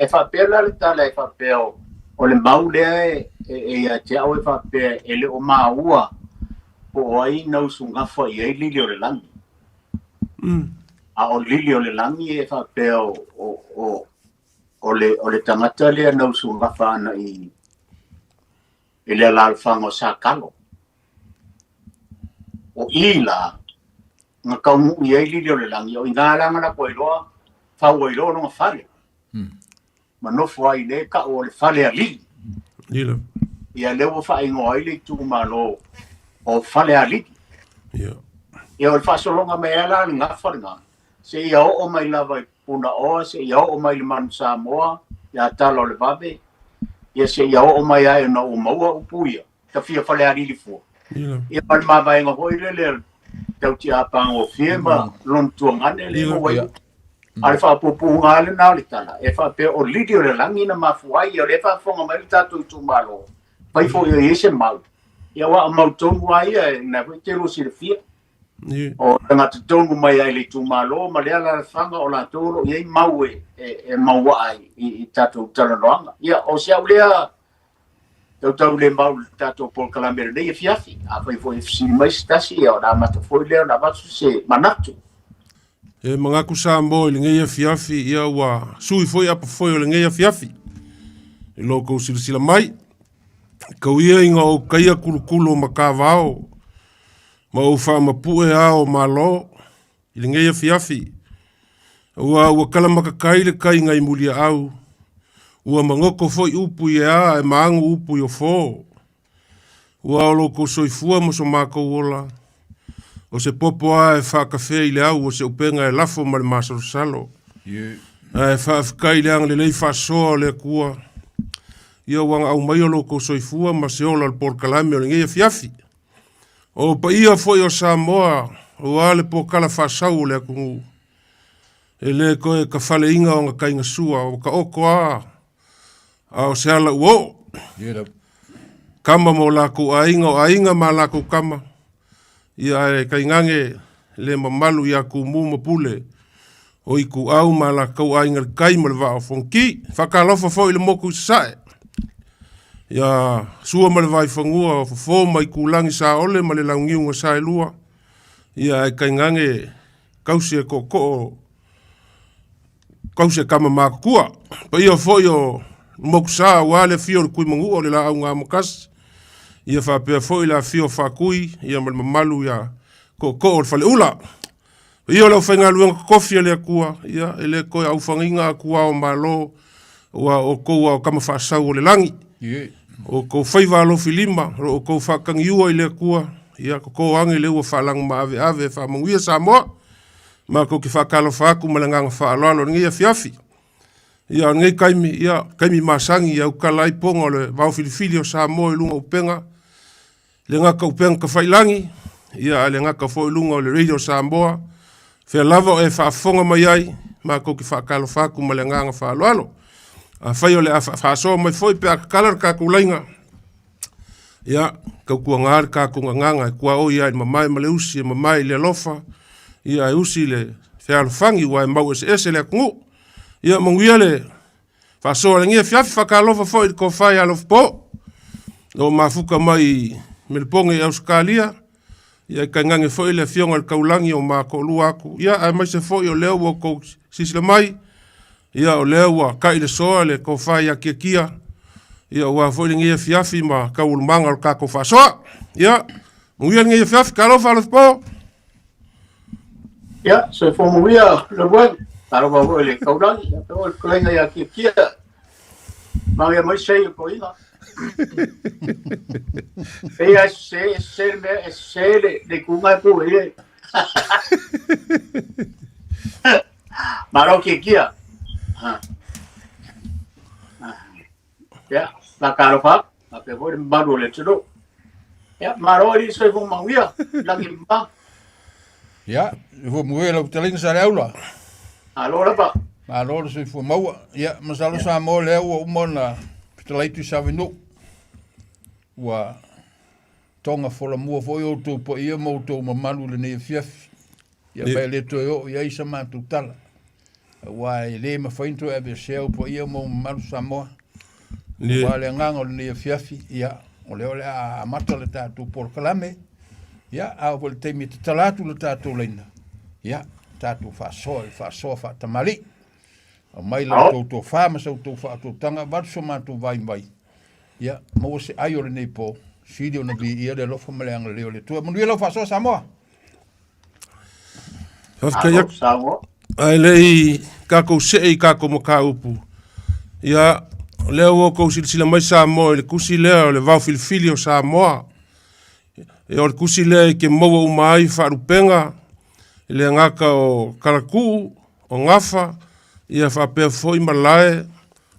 E faapea la le tala e faapea o le mau lea e ia te au e faapea e le o maua po o ai na usugafa i ai lili o le lagi. A o lili o le lagi e faapea o le tagata lea na usugafa ana i le alaalafaga o Sakalo. O i la, na taunuu i ai lili o le lagi, o i ina la na latou iloa, fau ai loa lona fale. Ma nofo ai le tau o le fale alii. Ia. Ia lea ua faaigoa ai le itumalo o fale alii. Ia. Ia o le faasologa mai ai la le gafa lena, seia oo mai lava i Punaoa, seia oo mai i le Manu Samoa, ia Tala o le Vave, ia seia oo mai ai ona ua maua upu ia, tafia Falealili fua. Ia. Ia ma le mavaega foi lele tau tiapagofie ma lona tuagane le maua ai. A le faapuupuuga lava lena o le tala, e faapea o lili o le lagi na mafua ai, ia o lea e faafofoga mai le tatou itumalo, fai foi o i ai se mau, ia aua o mau tonu lava ia, na foi e te lua silafia. O tagata tonu mai ai le itumalo ma le alaalafaga o latou o lo o i ai mau e mauaa ai i tatou talanoaga. Ia, o si au lea tautau le mau i le tatou polokalame lenei afiafi. Afai foi e fesili mai se tasi, ia ona amata foi lea ona avatu se manatu. E manatu Samoa i lenei afiafi, ia ua sui foi apafoe o lenei afiafi. I lo kou silasila mai, kau ia ina o kaia kulukulu o makavao, ma ou faamapue ao o Malo i lenei afiafi. Ua ua kalamakakai le kai ngai muliaau, ua magoto foi upu i ea ae maagu upu i ofo. Ua o lo outou soifua ma so matou ola, o se popo lava e faakafea i le au o se upega e lafo ma le masalosalo. Ae faafetai i le agalelei faasoa o le Atua, ia ua na aumaia lo outou soifua ma se ola o le polokalame o lenei afiafi. O paia foi o Samoa, aua le pokala faasau o le atunuu, e le toe tafaleina ona taigasua, ua taoto a, a o se ala ua oo. Kama ma o latou aiga, o aiga ma latou kama, ia ae tainane le mamalu ia Tumū ma Pule, o Ituau ma latou aiga i le tai ma le vaa o Fonoti. Faatalofa foi i le motu i Sasae, ia Sua ma le Vaifanua, o Fofo ma Itulagi Saole ma le Launiu na Saelua, ia ae tainane tausi e tootoo, tausi e tama matutua. Paia foi o Motusa aua le afio o le Tuimanua o le Laau na Amotasi, ia faapea foi le afio o Faatui ia ma le mamalu ia tootoo o le Faleula. Ia o le aufaigaluega totofi a le Atua, ia e le toe aufagaina atu ao Malo, ua outou ao tama faasau o le lagi. O outou faiva alofi lima, o lo outou faatagiua i le Atua, ia toto ane le ua faalaga maaveave e faamanuia Samoa. Matou te faatalofa atu ma le agaga faaaloalo i lenei afiafi. Ia o lenei taimi, ia taimi masani ia autala ai poga o le vaofilifili o Samoa i luga o upega, le gata upega tafailagi, ia ae le gata foi i luga o le Radio Samoa, fea lava o e faafofoga mai ai, matou te faatalofa atu ma le agaga faaaloalo. Afai o le a faasoa mai foi pe a tatala le tatou laina, ia, tautuaga le tatou gagana e tuaoi ai i le mamae ma le usi, e mamae i le alofa, ia e usi i le fealofani ua e mau eseese le atunuu. Ia, manuia le faasoa i lenei afiafi, faatalofa foi i le tofa ia Alofapo, o mafuta mai i Melepone i Ausetalia, ia e tainane foi le afioga i le Taulagi o ma toalua atu, ia aemaise foi o lea ua outou silasila mai, ia o lea ua tai le soa le tofa ia Tiatia, ia aua foi lenei afiafi ma taualumaga o le tatou faasoa. Ia, manuia lenei afiafi, talofa Alofapo. Ia, soifua manuia Leuluai. Talofa foi i le Taulagi, ia faapea foi le fetalaiga ia Tiatia. Manuia mai sei o toeaina. Pei lava e sese, e sese le mea, e sese le, le ituga e pu ai le. Malo Tiatia. Ah. Ah. Ia, faatalofa atu, faapea foi le mamalu o le atunuu. Ia, malo i soifua manuia, lagi ma. Ia, soifua manuia lau fetalaiga Saleaula. Malo lava. Malo le soifua maua. Ia, masalo Samoa lea ua uma ona fetalai Tuisavainuu. Ua toga folamua foi outou paia ma outou mamalu i lenei afiafi. Ia, ma e le toe oo i ai sa matou tala. Aua e le mafai ona toe aveesea ou paia ma ou mamalu Samoa. Aua le agaga o lenei afiafi, ia, o lea o le a amata le tatou polokalame, ia, a oo foi i le taimi e tatala atu le tatou laina, ia, tatou faasoa i le faasoa faatamalii. Aumai la outou tofa ma sa outou faautautaga, avatu so matou vaivai, ia, maua se ai o lenei po, sili ona viia le alofa ma le agalelei o le Atua. Manuia lau faasoa Samoa! Faafetai atu. Ae le i tatou see i tatou mataupu, ia, o lea ua outou silasila mai Samoa i le tusi lea o le Vaofilifili o Samoa. Ia, o le tusi lea e te maua uma ai faalupega, e le gata o Talatuu, o Gafa, ia faapea foi malae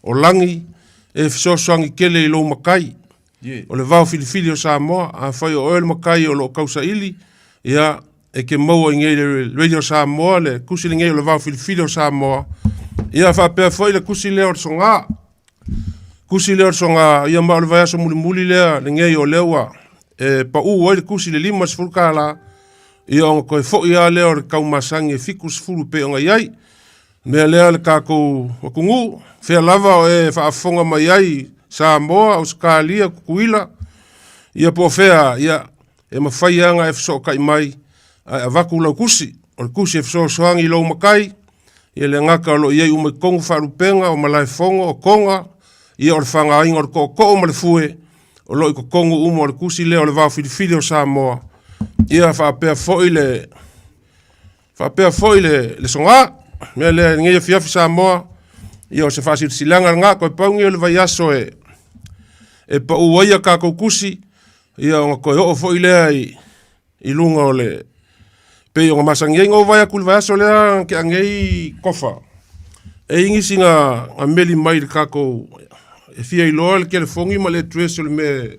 o lagi e fesoasoani tele i lou matai. O le vaofilifili o Samoa, afai o oe le matai o lo o tausaili, ia, e te maua i nei le Radio Samoa, le tusi lenei o le vaofilifili o Samoa, ia faapea foi le tusi lea o le Soga. Tusi lea o le Soga, ia ma o le vaiaso mulimuli lea lenei o lea ua e pau ai le tusi i le $50, ia ona toe foi lava lea o le taumasani e 70 pei ona i ai. Mea lea le tatou atunuu, fea lava o e faafofoga mai ai, Samoa, Ausetalia, Tutuila, ia po o fea, ia e mafai lava ona e fesootai mai ae avatu lau tusi. O le tusi e fesoasoani i lou matai, ia le gata o lo o i ai uma i totonu faalupega, o malaefono, o toga, ia o le faagaina o le tootoo ma le fue, o lo o i totonu uma o le tusi lea o le Vaofilifili o Samoa. Ia faapea foi le Faapea foi le, le soga. Mea lea i lenei afiafi Samoa, ia o se faasilasilaga lena, toe pau nei o le vaiaso e, e pau ai a tatou tusi, ia ona toe oo foi lea i, i luga o le, pei ona masani ai. Na ou vaai atu i le vaiaso lea na tea nei Kofa, e i ai nisi na, na meli mai i le tatou, e fia iloa le telefoni ma le address o le mea,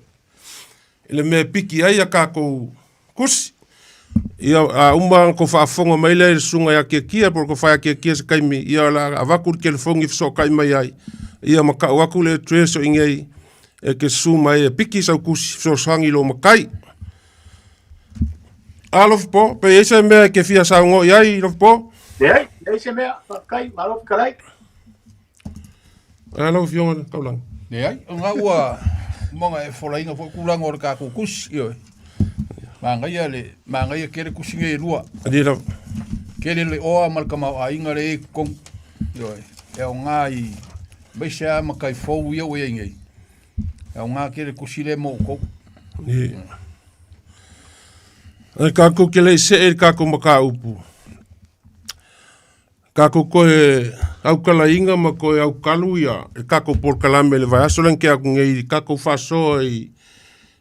le mea e piki ai a tatou Kusi. Ia, a uma ona tou faafofoga mai lea i le susuga ia Tiatia po o le tofa ia Tiatia i se taimi, ia o le a avatu le telefoni e fesootai mai ai, ia ma tau atu le address o i inei e te susu mai ai e piki sau tusi fesoasoani i lou matai. A Lofipo, pe i ai se mea e te fia saunoa i ai Lofipo? Leai, leai se mea, faafetai, malo fetalai. A lau Afioga i le Taulaga. Leai, o lena ua uma ona e folaina foi tulaga o le tatou tusi, ioe. Manaia le, manaia tele tusi nei e lua. Alii lava. Tele le oa ma le tamaoaiga lea e i ai i totonu, ioe. E aoga i, aemaise lava matai fou ia ua i ai nei, e aoga tele tusi lea mo outou. Ia. Ae tatou te le i see i le tatou mataupu. Tatou toe aukalaina ma toe aukalu ia le tatou polokalame i le vaiaso lea na tea atu nei i tatou faasoa i,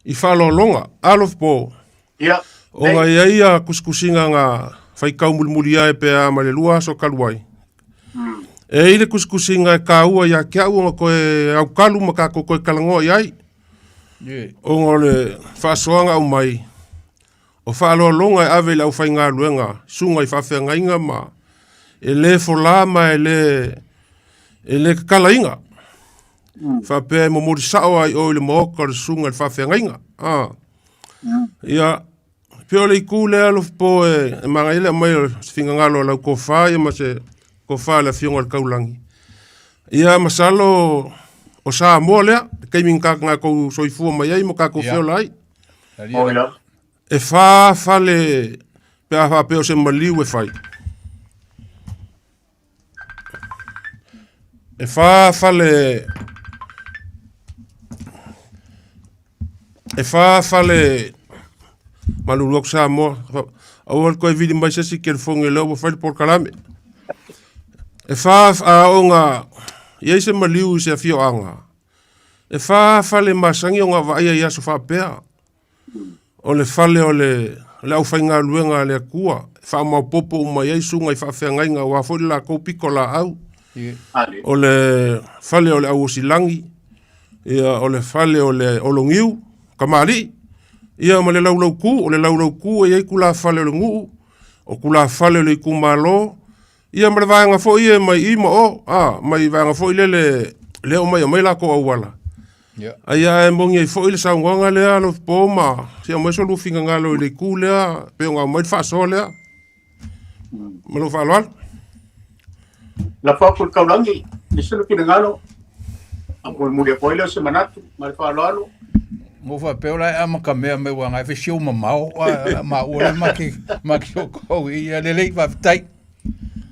i faaaloaloga. Alofa po, Ia, ona e i ai ia tusitusiga na faitau mulimuli ae pe a ma le lua aso talu ai. E i ai le tusitusiga e taua ia te au ona toe aukalu ma tatou toe talanoa i ai, ona o le faasoaga aumai, O faaaloaloga e ave i le aufaigaluega, susuga i faafeagaiga ma e le fola ma e le, e le tatalaina. Faapea e momoli sao lava i o i le maota o le susuga i le faafeagaiga. Ah. Ia, pei o le itu lea Alofipo e, e manaia le aumai o se finagalo a lau tofa ia ma se tofa a le Afioga i le Taulagi. Ia, masalo o Samoa lea, le taimi na tatou soifua mai ai ma tatou feola ai. E fa fale pe a faapea o se maliu e fai. E fa fale e fa fale malulu atu Samoa. Aua le toe vili mai se isi telefoni lea ua fai le polokalame. E fa aoga i ai se maliu i se afioaga. E fa fale masani ona vaaia i aso faapea. O le fale o le, le aufaigaluega a le Atua, e faamaopoopo uma i ai susuga i faafeagaiga aua foi le latou pito laau. O le fale o le auosilagi, ia, o le fale o le oloniu, kamali'i, ia ma le laulauku, o le laulauku e i ai tulafale o le nuu, o tulafale o le itumalo, Ia ma le vaega foi ia mai i ma o, a, mai vaega foi lele, lea o mai aumai latou auala. Yeah. Ai ae moni ai foi le saunoaga lea Alofipo ma se aumai so lua finagalo i le itu lea, pei ona aumai le faasoa lea. Ma lou faaaloalo. Lafo atu i le taulagi i se finagalo, a mulimuli atu ai lea o se manatu ma le faaaloalo. Mo faapea o la e amatamea mai ua agai fai mamao a maua le maki maki o kou ia lelei faafetai.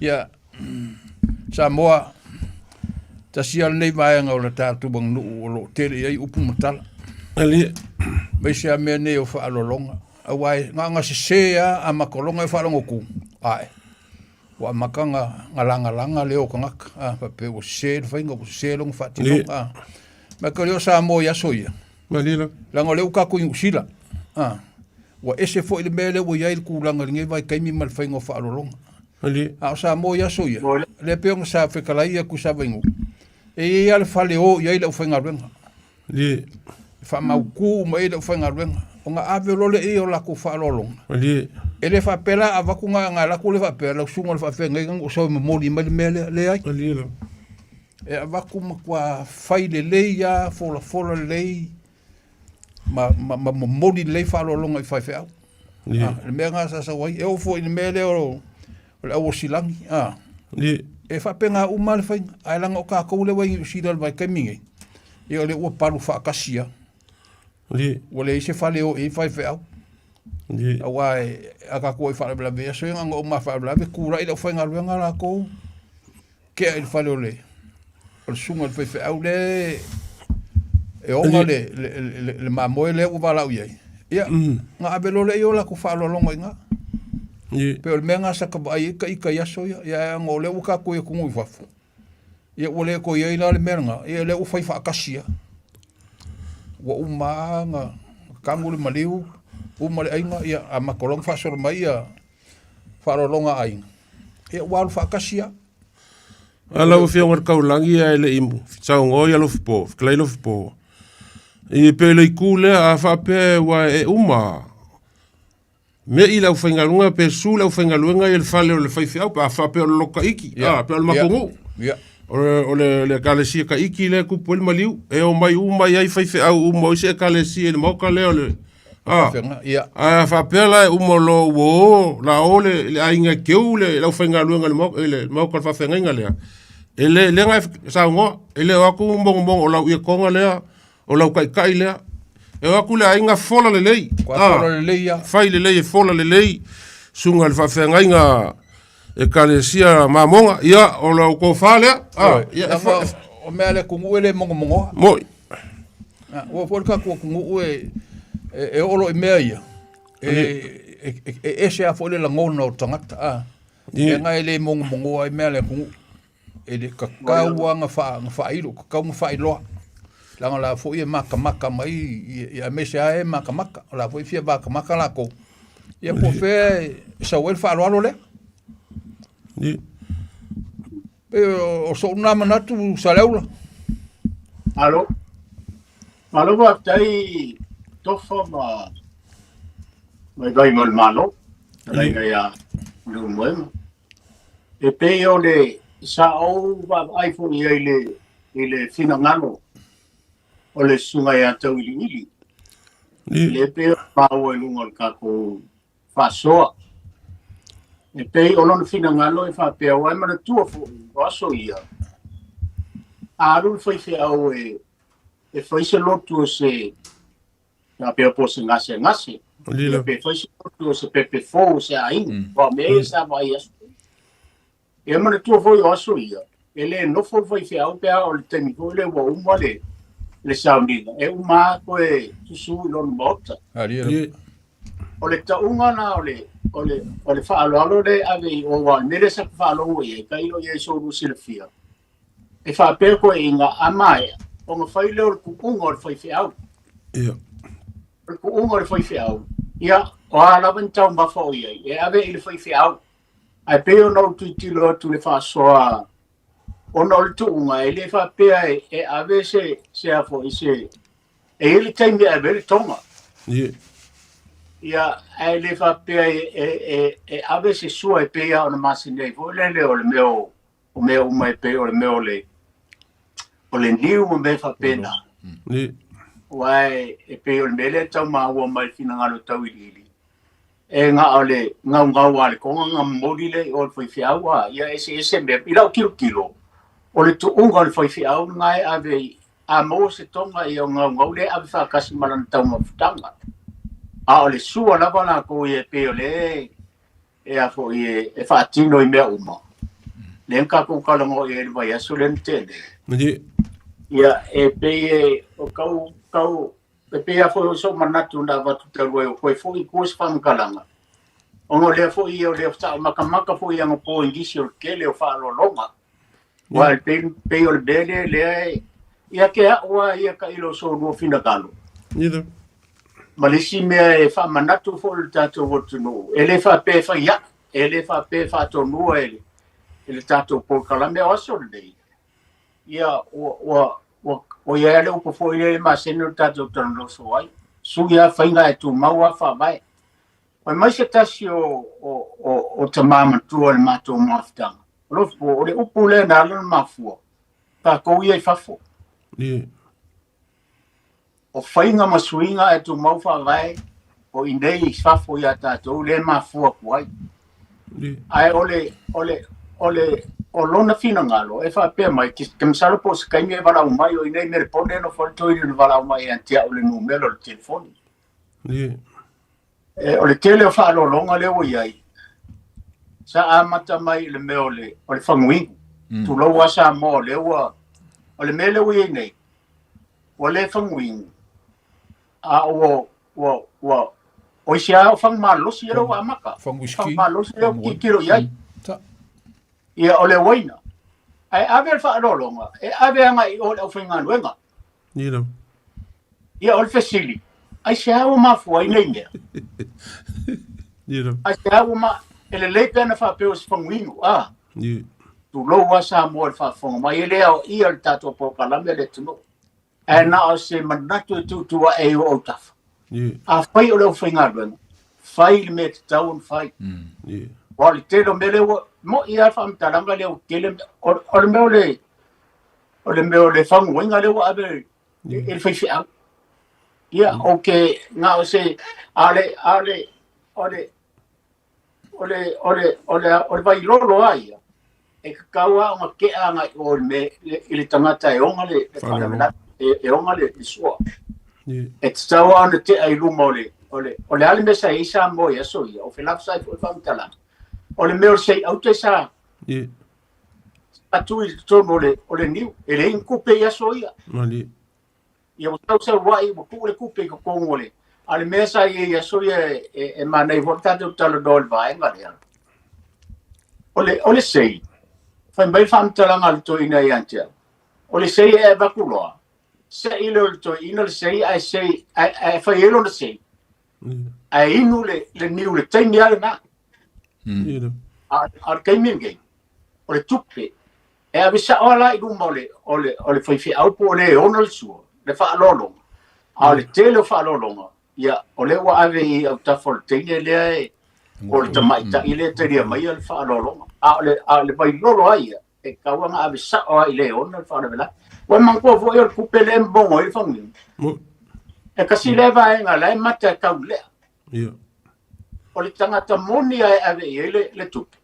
Ia Samoa tasi lava lenei vaega o le tatou aganuu o lo o tele i ai upu ma tala. Alie. Aemaise lava mea nei o faaaloaloga aua e na ona sese lava a matologa e faalogo ae ua amata ona lagalaga leo o tagata a faapea ua sese le faiga ua sese lona faatinoga a. Ma e le o Samoa i aso ia. Malie lava. Leaga o lea ua tatou i Niu Sila a, ua ese foi le mea lea ua i ai le tulaga i lenei vaitaimi ma le faiga o faaaloaloga. Malie. A o Samoa i aso ia, lea pei ona sa fetalai atu i Savainuu, e i ai lava le fale e o i ai le aufaigaluega. Malie. E faamautu uma i ai le aufaigaluega, ona ave loa lea i ai o latou faaaloaloga. Malie. E le faapea la a avatu na alu atu lea faapea lau susuga i le faafeagaiga na ou sau e momoli mai le mea lea. Leai. Malie lava. E avatu matua fai lelei lava, folafola lelei ma momoli lelei faaaloaloga i faifeau. Ia. Le mea lena sa sau ai. E oo foi i le mea lea o le auosilagi, a. Ia. E faapena uma lava le faiga, ae leaga o tatou lea ua i Niu Sila i le vaitaimi lenei, ia o lea ua palu faatasi lava. Ia. Ua leai se fale e o i ai faifeau. Ia. Aua a tatou o i faalavelave i aso ia, na ona uma lava faalavelave, tulai le aufaigaluega latou, tea i le fale o le o le susuga i le faifeau lea e ona le, le, le, le mamoe lea ua valaau i ai. Ia, na ave loa lea i o latou faaaloaloga i ina. Ia. Pei o le mea lena sa ta vaai ai ita i aso ia. Ia, ae ona o lea ua tatou i atunuu i fafo, ia ua le toe i ai la le mea lena, ia lea ua fai faatasi lava. Ua uma lava ona tanu le maliu, uma le aiga, ia amata loa ona faasolo mai ia faaaloaloga a aiga, ia ua alu faatasi lava. A lau Afioga i le Taulagi ae le i saunoa ia Lofipo, fetalai Lofipo, i pe le itu lea a faapea ua e uma me'i le aufaigaluega pe su le aufaigaluega i le fale o le faifeau pe a faapea o le loto taiti, a pe o le matou nuu. O le ekalesia taiti lea e tupu ai le maliu, e omai uma i ai faifeau uma o isi ekalesia i le maota lea o le A, Ia. a faapea la e uma loa ua o, la o le, le aiga e keu le, le aufaigaluega i le maota, i le maota o le faafeagaiga lea, e le, lea na e saunoa, e le o atu mogomogo o lau iakoga lea, o lau taitai lea. E o atu le aiga fola lelei. Kua fola lelei ia. Fai lelei e fola lelei, susuga i le faafeagaiga Ekalesia Mamoga, ia, o lau tofa lea. A, ia, e fa, o mea a le atunuu e le mogomogoa. Moi. Ua foi le tatou atunuu e, e, e oo loa i mea ia, e, e, e, e ese lava foi le lagona o tagata. A. Ia. Leaga e le mogomogoa ai mea a le atunuu. E le tatau lava ona fa, ona faailo, tatau ona faailoa. Leaga o la foi e matamata mai, ia, aemaise lava e matamata. O la foi e fia matamata latou. Ia po o fea e sau ai le faaaloalo lea. Ia. Pei o so'u lena manatu Saleaula. Malo. Malo faafetai Tofa ma Vaivai mo le Malo, fetalaiga ia Leulumoega. E pei o le sa ou vaavaai foi i ai i le finagalo o le susuga ia Tauiliili. Lea pei ona maua i luga o le tatou faasoa. E pei o lona finagalo e faapea, aua e manatua foi o aso ia, a alu le faifeau e, e fai se lotu o se faapea po o se gasegase, ia pe fai se lotu o se pepe fou o se aiga, aua o mea ia sa vaai i aso ia. E manatua foi o aso ia, e le nofo le faifeau pe a o le taimi foi lea ua uma le, le sauniga, e uma lava toe susu i lona maota. O le tauga la o le, o le, o le faaaloalo lea e ave i o, aua o le mea lea sa faalogo i ai, tailo i ai soulua silafia, e faapea toeaiina a maea, ona fai lea o le tuuga o le faifeau. Ia. O le tuuga o le faifeau, ia, o a lava ni taumafa o i ai, e ave i le faifeau. Ae pei ona ou tilotilo atu i le faasoa ona o le tuuga, e le faapea e, e ave se, se a foi, se, e i ai le taimi e ave ai le toga. Ia. Ia, ae le faapea e, e, e, e ave se sua e pei lava ona masani ai foi lele o le mea o, o mea uma e pei o le mea o le, o le niu ma mea faapena. Ia. Aua e, e pei o le mea lea e tau maua mai le finagalo tauiliili. E ga o le gaugau a le toga na momoli lea i o i le faifeau a ia eseese mea. I lau tilotilo, o le tuuga o le faifeau lena e ave i, a maua se toga ia o gaugau lea e ave faatasi ma lana taumafataga. A o le sua lava latou ia e pei o lea e a foi e faatino i mea uma. Lea na tatou talanoa i ai i le vaiaso lea na tea nei. Ia e pei e o tau tau E pei lava foi o sou manatu na avatu talu ai o koe foi i tua se faamatalaga, ona o lea foi ia o lea sa ou matamata foi i anapo i nisi o le tele o faaaloaloga. Aua e pei, pei o le mea lea lea e, ia te au lava ia tailo o solua finagalo. Ma le isi mea e faamanatu foi i le tatou atunuu, e le faapea e fai ai, e le faapea e faatonua e le tatou polokalame o aso lenei. Ia, ua, ua, ua, ua i ai le upu foi lea e masani ona tatou talanoa ai, sui lava faiga ae tumau lava faavae. Fai mai se tasi o, o, o, o tamā matua o le matou mafutaga, Alofa, o le upu lea na ala ona mafua, tatou ia i fafo. Yeah. O faiga ma suiga ae tumau faavae o i nei i fafo ia tatou lea e mafua atu ai. Ae o le, o le, o le, o lona finagalo e faapea mai, te masalo po o se taimi e valaau mai o i nei Melepone e nofo ai le toeaina na valaau mai ia te au i le numera o le telefoni. E, o le tele o faaaloaloga lea ua i ai, sa amata mai i le mea o le, o le faguinu. Tulou lava Samoa, o lea ua, o le mea lea ua i ai nei, ua le faguinu, a ua, ua, ua, o isi lava o fagu malosi lea ua amata. Fagu malosi lea ua tilotilo i ai. Ia, o le uaina. Ae ave le faaaloaloga, e ave agai i o i le aufaigaluega. Ia, o le fesili, aisea ua mafua ai nei mea? Aisea ua ma... E lelei pe ana faapea o se faguinu, a? Tulou lava Samoa i le faafofoga mai, e le aoaia le tatou polokalame a le atunuu. Ae na o se manatu e tuutuu ae i ou autafa. Afai o le aufaigaluega, fai le mea e tatau ona fai. Aua o le tele o mea lea ua moi lava le faamatalaga lea ua tele o le mea o le o le mea o le faguina lea ua ave i le faifeau. Ia, ou te na o se a le a le o le o le o le o le o le vailolo lava ia, e tatau lava ona tea agai i o i le mea i le tagata e ona le faalavelave, e ona le sua. E tatau lava ona tea i luma o le o le o le a le mea sa i ai Samoa i aso ia, o felafosai foi faamatalaga. O le mea o le sei aute sa atu i totonu o le o le niu, e leai ni tupe i aso ia. Ia ua sausauai, ua tuu le tupe i totonu o le... A o le mea sa i ai i aso ia e, e manaia foi le tatou talanoa i le vaega lea. O le, o le sei, fai mai le faamatalaga a le toeaina ia te au, o le sei e avatu loa, sei lea o le toeaina le sei ae sei, ae, ae fai ai lona sei, ae inu le, le niu le taimi lava lena. A, a o le taimi lenei, o le tupe, E ave sao lava la i luma o le, o le, o le faifeau po o le e ona le sua, le faaaloaloga. A o le tele o faaaloaloga, ia, o lea ua ave i autafa o le teine lea e, o le tamaitai lea e talia maia le faaaloaloga. A o le, a o le vailolo lava ia, e tatau lava ona ave sao lava i le e ona le faalavelave. Ua e manatua foi o le tupe lea e momono ai le faguinu. E tasi lea vaega la e mata e taulea. O le tagata moni lava e ave i ai le, le tupe,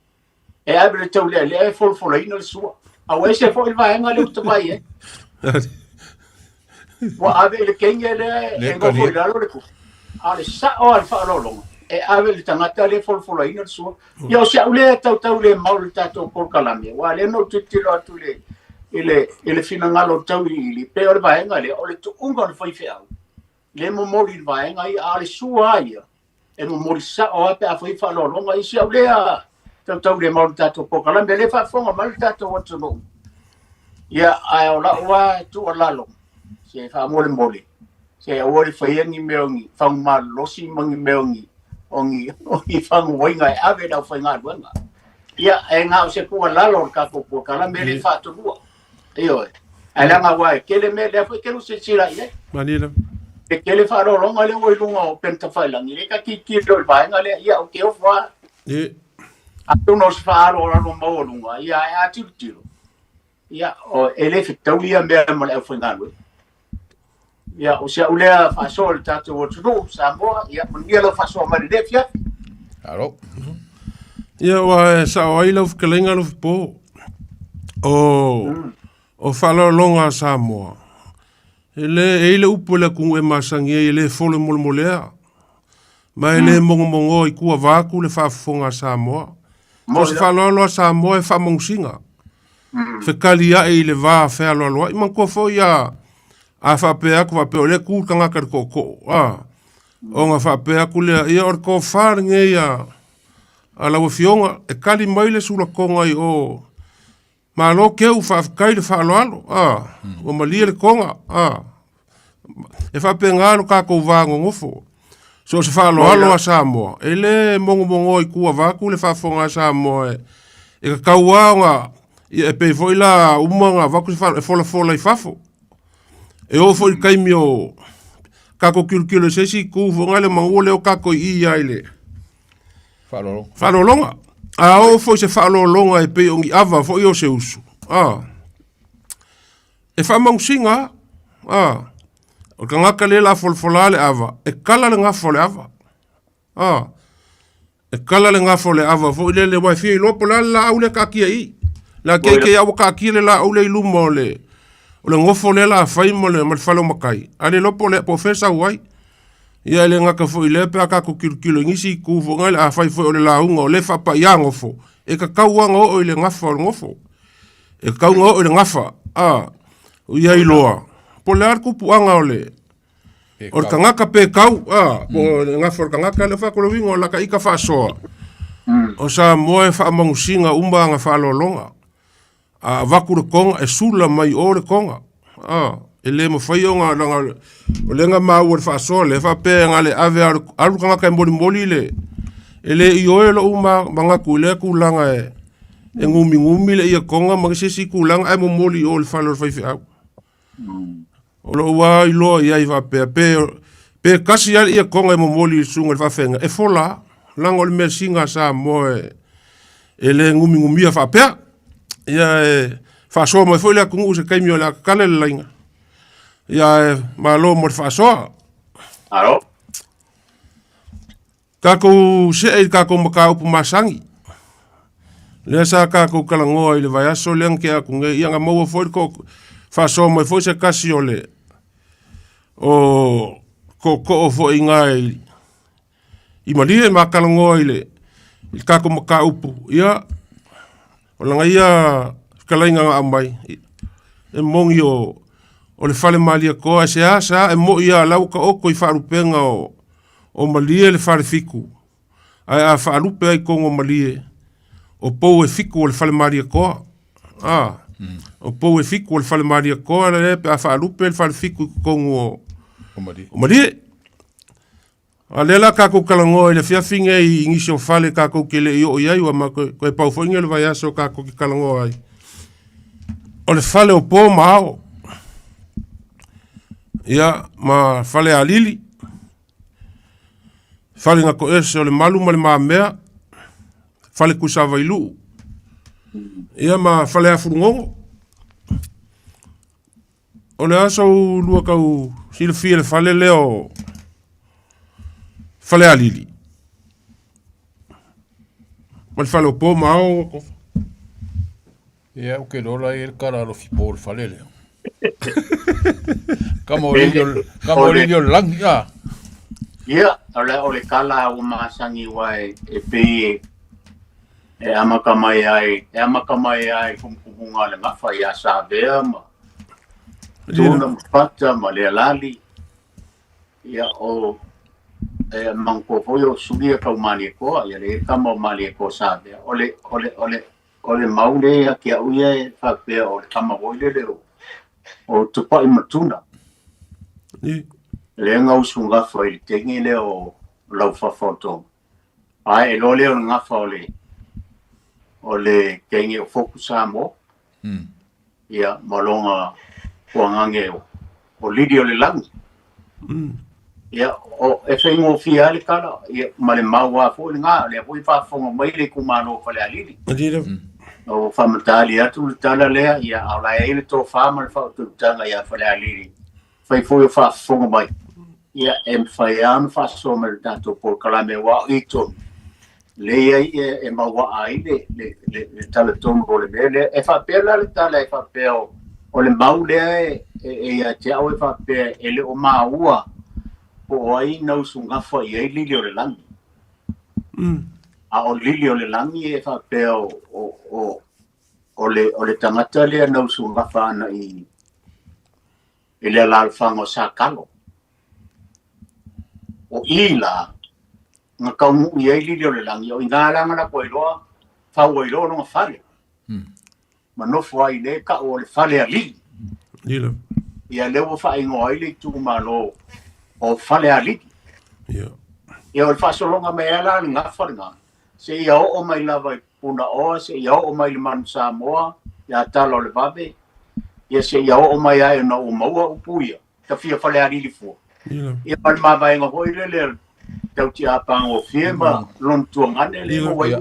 E ave le taulealea e folafolaina le sua. A ua ese foi le vaega lea ou te vaai ai. Ua ave i le teine lea e nofo i lalo le tupe. A o le sao lava o le faaaloaloga, e ave i le tagata lea e folafolaina le sua. Ia o si au lea tautau le mau i le tatou polokalame, aua o lea na ou tilotilo atu i le, i le, i le finagalo o le tauiliili, pei o le vaega lea, o le tuuga o le faifeau, lea e momoli i le vaega ia, a o le sua lava ia, e momoli sao lava pe a fai faaaloaloga i si au lea tautau le mau le tatou polokalame lea faafofoga mai le tatou atunuu. Ia, ae o lau lava tuualalo, se faamolemole, se aua le faia ni mea o ni fagu malolosi ma ni mea o ni, o ni, o ni faguaiga e ave i le aufaigaluega. Ia, e na o se tuualalo o le tatou polokalame le faatonua. Ioe. Ae leaga aua e tele mea lea foi e tele silasila i ai. Malie. E tele faaaloaloga lea ua i luga o upega tafailagi, lea ta tilotilo i le vaega lea, ia ou te ofo lava. Atonu o se faaaloalo maualuga, ia ae a tilotilo, ia e le fetaui ia mea ma le aufaigaluega. Ia, o si au lea faasoa i le tatou atunuu, Samoa, ia manuia lau faasoa mai i lenei afiafi. Alo. Ia ua e sao ai lau fetalaiga Alofipo. O o faaaloaloga a Samoa, e le e i le upu a le atunuu e masani ai e le folo e molemolea, ma e le mogomogoa i tua vaeatu le faafofoga a Samoa. So o se faaaloalo a Samoa e faamagosiga, fekaliai i le va fealoaloai. Manatua foi a a faapea atu faapea o lea e tu le tagata i le tootoo, a, ona faapea atu lea, ia o le tofa lenei a a lau Afioga e tali mai le sulatoga i o Malo Keu, faafetai le faaaloalo, a, ua malie le toga, a. E faapena lo tatou va nonofo. So o se faaaloalo a Samoa, e le mogomogoa i tua vaeatu le faafofoga a Samoa e, e tatau lava ona, ia e pei foi la uma ona avatu se faaaloalo, e folafola i fafo. E oo foi i le taimi o tatou tilotilo i se isi itu foi lea manu lea o tatou i i lava i le Faaaloaloga. Faaaloaloga. A oo foi se faaaloaloga e pei o ni ava foi o se usu, a, e faamanusiga lava. A, o le tagata lea o le a folafola le ava, e kala le gafa o le ava. A, e kala le gafa o le ava foi lele, aua e fia iloa po o le a le laau lea e taatia i i. La keikei lava ua taatia le laau lea i luma o le, o le gofo lea o le a fai ma le, ma le fale o matai, a le iloa po o le, po o fea e sau ai. Ia e le gata foi i lea pe a tatou tilotilo i nisi itu foi lea, afai foi o le lauga o lea e faapaia gofo, e tatau lava ona oo i le gafa o le gofo. E tatau ona oo i le gafa, a, ia iloa, po o le a le tupuaga o le, o le tagata pe kau, a, po o le gafa o le tagata, lea fai atu le uiga o lata ita faasoa, o Samoa e faamanusiga uma aga faaaloaloga. A avatu le toga, e sula mai o le toga. A, e le mafai ona, leaga o lea na maua i le faasoa lea, faapea na o le ave lava o le, alu le tagata e molimoli le, e le ioe lou manatu i lea tulaga e, e gumigumi le ietoga ma se isi tulaga ae momoli i o i le fale o le faifeau. O lou lava iloa i ai faapea, pe, pe tasi lava le ietoga e momoli i le susuga i le faafeagaiga, e fola lava, leaga o le measina a Samoa e, e le gumigumia faapea. Ia e faasoa mai foi le atunuu i se taimi o le a tatala le laina. Ia e malo mo le faasoa. Malo. Tatou see i le tatou mataupu masani. Lea sa tatou talanoa i le vaiaso lea na tea atu nei, ia na maua foi le faasoa mai foi se tasi o le o tootoo foi i ina i Malie ma talanoa i le i le tatou mataupu. Ia, o lana ia fetalaiga na aumai, e moni o o le fale Malietoa, e seasea e moi lava o la ua taoto i faalupega o o Malie le fale fitu, ae a faalupe ai totonu o Malie, o pou e fitu o le fale Malietoa. A, o pou e fitu o le fale Malietoa lea pe a faalupe le fale fitu i totonu o, O Malie. o Malie. A lea la tatou talanoa i le afiafi nei i nisi o fale tatou te le i oo i ai, ua ma toe, toe pau foi nei o le vaiaso tatou te talanoa ai. O le fale o po ma ao. Ia, ma fale alili. Fale na toese o le malu ma le mamea, fale Tuisavailuu, ia ma fale Afulugogo. O le a sou lua tau silafia i le fale lea o Falealili ma le fale o Po ma Ao. Ia, ou te iloa la e i ai le tala alofi po o le fale lea. Kama o lili o, kama o lili o le lagi, a. Ia, o le, o le kala ua masani aua e, e pei e, e amata mai ai, e amata mai ai kumukumuga o le gafa ia Savea ma Tuna ma Fata ma Lealali. Ia, o e manatua foi o Sulia tau Malietoa, ia le tama o Malietoa Savea. O le, o le, o le, O le mau lea ia te au ia e faapea o le tama foi lele o, o Tupai ma Tuna. Lea na usu gafa i le teine lea o Laufafa o Tonga. Ae e iloa lea o le gafa o le o le teine o Foku Samoa. Ia, ma lona tuagage o, o Lili o le Lagi. Ia, o, e faigofie lava le tala, ia, ma le mau lava foi lena, o lea foi e faafofoga mai le itumalo o Falealili. O faamatali atu le tala lea, ia, a o la e i ai le tofa ma le faautautaga ia Falealili, fai foi o faafofoga mai, ia, e mafai lava ona faasoa mai i le tatou polokalame, aua o i tonu. Lea i ai e mauaa ai le le le tala tonu o le mea lea. E faapea la le tala e faapea o le mau lea e ia te au e faapea e le o maua po o ai na usugafa i ai lili o le lagi. A o lili o le lagi e faapea o le tagata lea na usugafa ana i le alaalafaga o Sakalo. O i la na taunuu i ai lili o le lagi, o i ina la na latou iloa, fau ai loa lona fale. Ma nofo ai i le tau o le fale alii. Lilo. Ia lea ua faaigoa ai le itumalo o Falealili. Ia. Ia o le faasologa mai ai la le gafa lena, seia oo mai lava i Punaoa, seia oo mai i le Manu Samoa, ia Tala o le Vave, ia seia oo mai ai ona ua maua upu ia, tafia Falealili fua. Ia ma le mavaega foi lele tau tiapagofie ma lona tuagane le maua ai.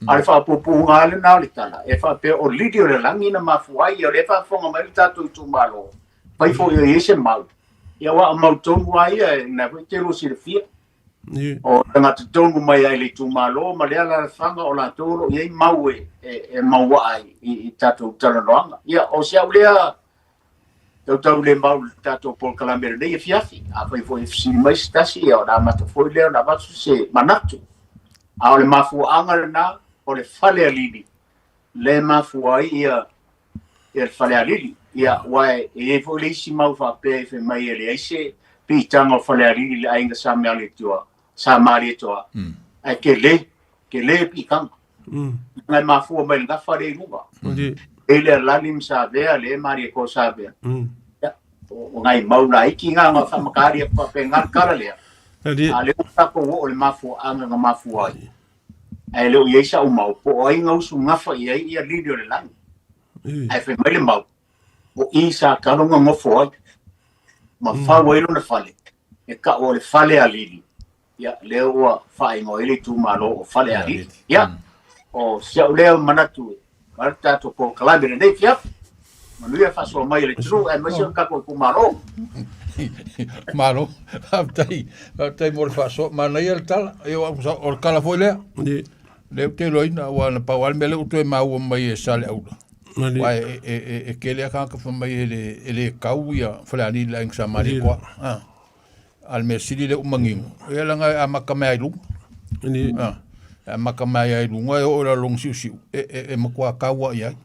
A o le faapuupuuga lava lena o le tala, e faapea o lili o le lagi na mafua ai, ia o lea e faafofoga mai le tatou itumalo, fai foi o i ai se mau, ia aua o mau tonu lava ia, lena foi e te lua silafia. O tagata tonu mai lava i le itumalo ma le alaalafaga o latou o lo o i ai mau e mauaa ai i tatou talanoaga. Ia, o si au lea tautaulemau i le tatou polokalame i lenei afiafi. Afai foi e fesili mai se tasi, ia ona amata foi lea ona avatu se manatu. A o le mafuaaga lena, o le Falealili lea e mafua ai ia le Falealili. Ia, aua e i ai foi le isi mau faapea e fai mai e leai se piitaga o Falealili i le aiga Sa Malietoa, Sa Malietoa, ae tele, tele piitaga. Leaga e mafua mai le gafa lea i luga. E le alali ma Savea, le Malietoa Savea. Ia, o nai mau laiti na na faamatali atu faapena le tala lea. A lea ua tatou oo i le mafuaaga na mafua ai. Ae le o i ai sau mau, po o ai na usugafa i ai ia lili o le lagi. Ae fai mai le mau, o i sa talo na nofo ai, ma fau ai lona fale, e tau o le fale a Lili. Ia, lea ua faaigoa ai le itumalo o Falealili. Ia, o si au lea manatu e le tatou polokalame i lenei afiafi. Manuia faasoa mai e le atunuu aemaise o le tatou itumalo. Malo, faafetai, faafetai mo le faasoa. Manaia le tala, ia o le tala foi lea. Lea ou te iloaina, aua na pau lava le mea lea ua toe maua mai e Saleaula. Aua e tele lava tagata fai mai e le kau ia Falealili i le aiga Sa Malietoa. A o le mea sili lea ua manino, ia leaga e amata mai lava i luga. E amata mai lava i luga e oo i lalo o siusiu, e matua tau lava i ai.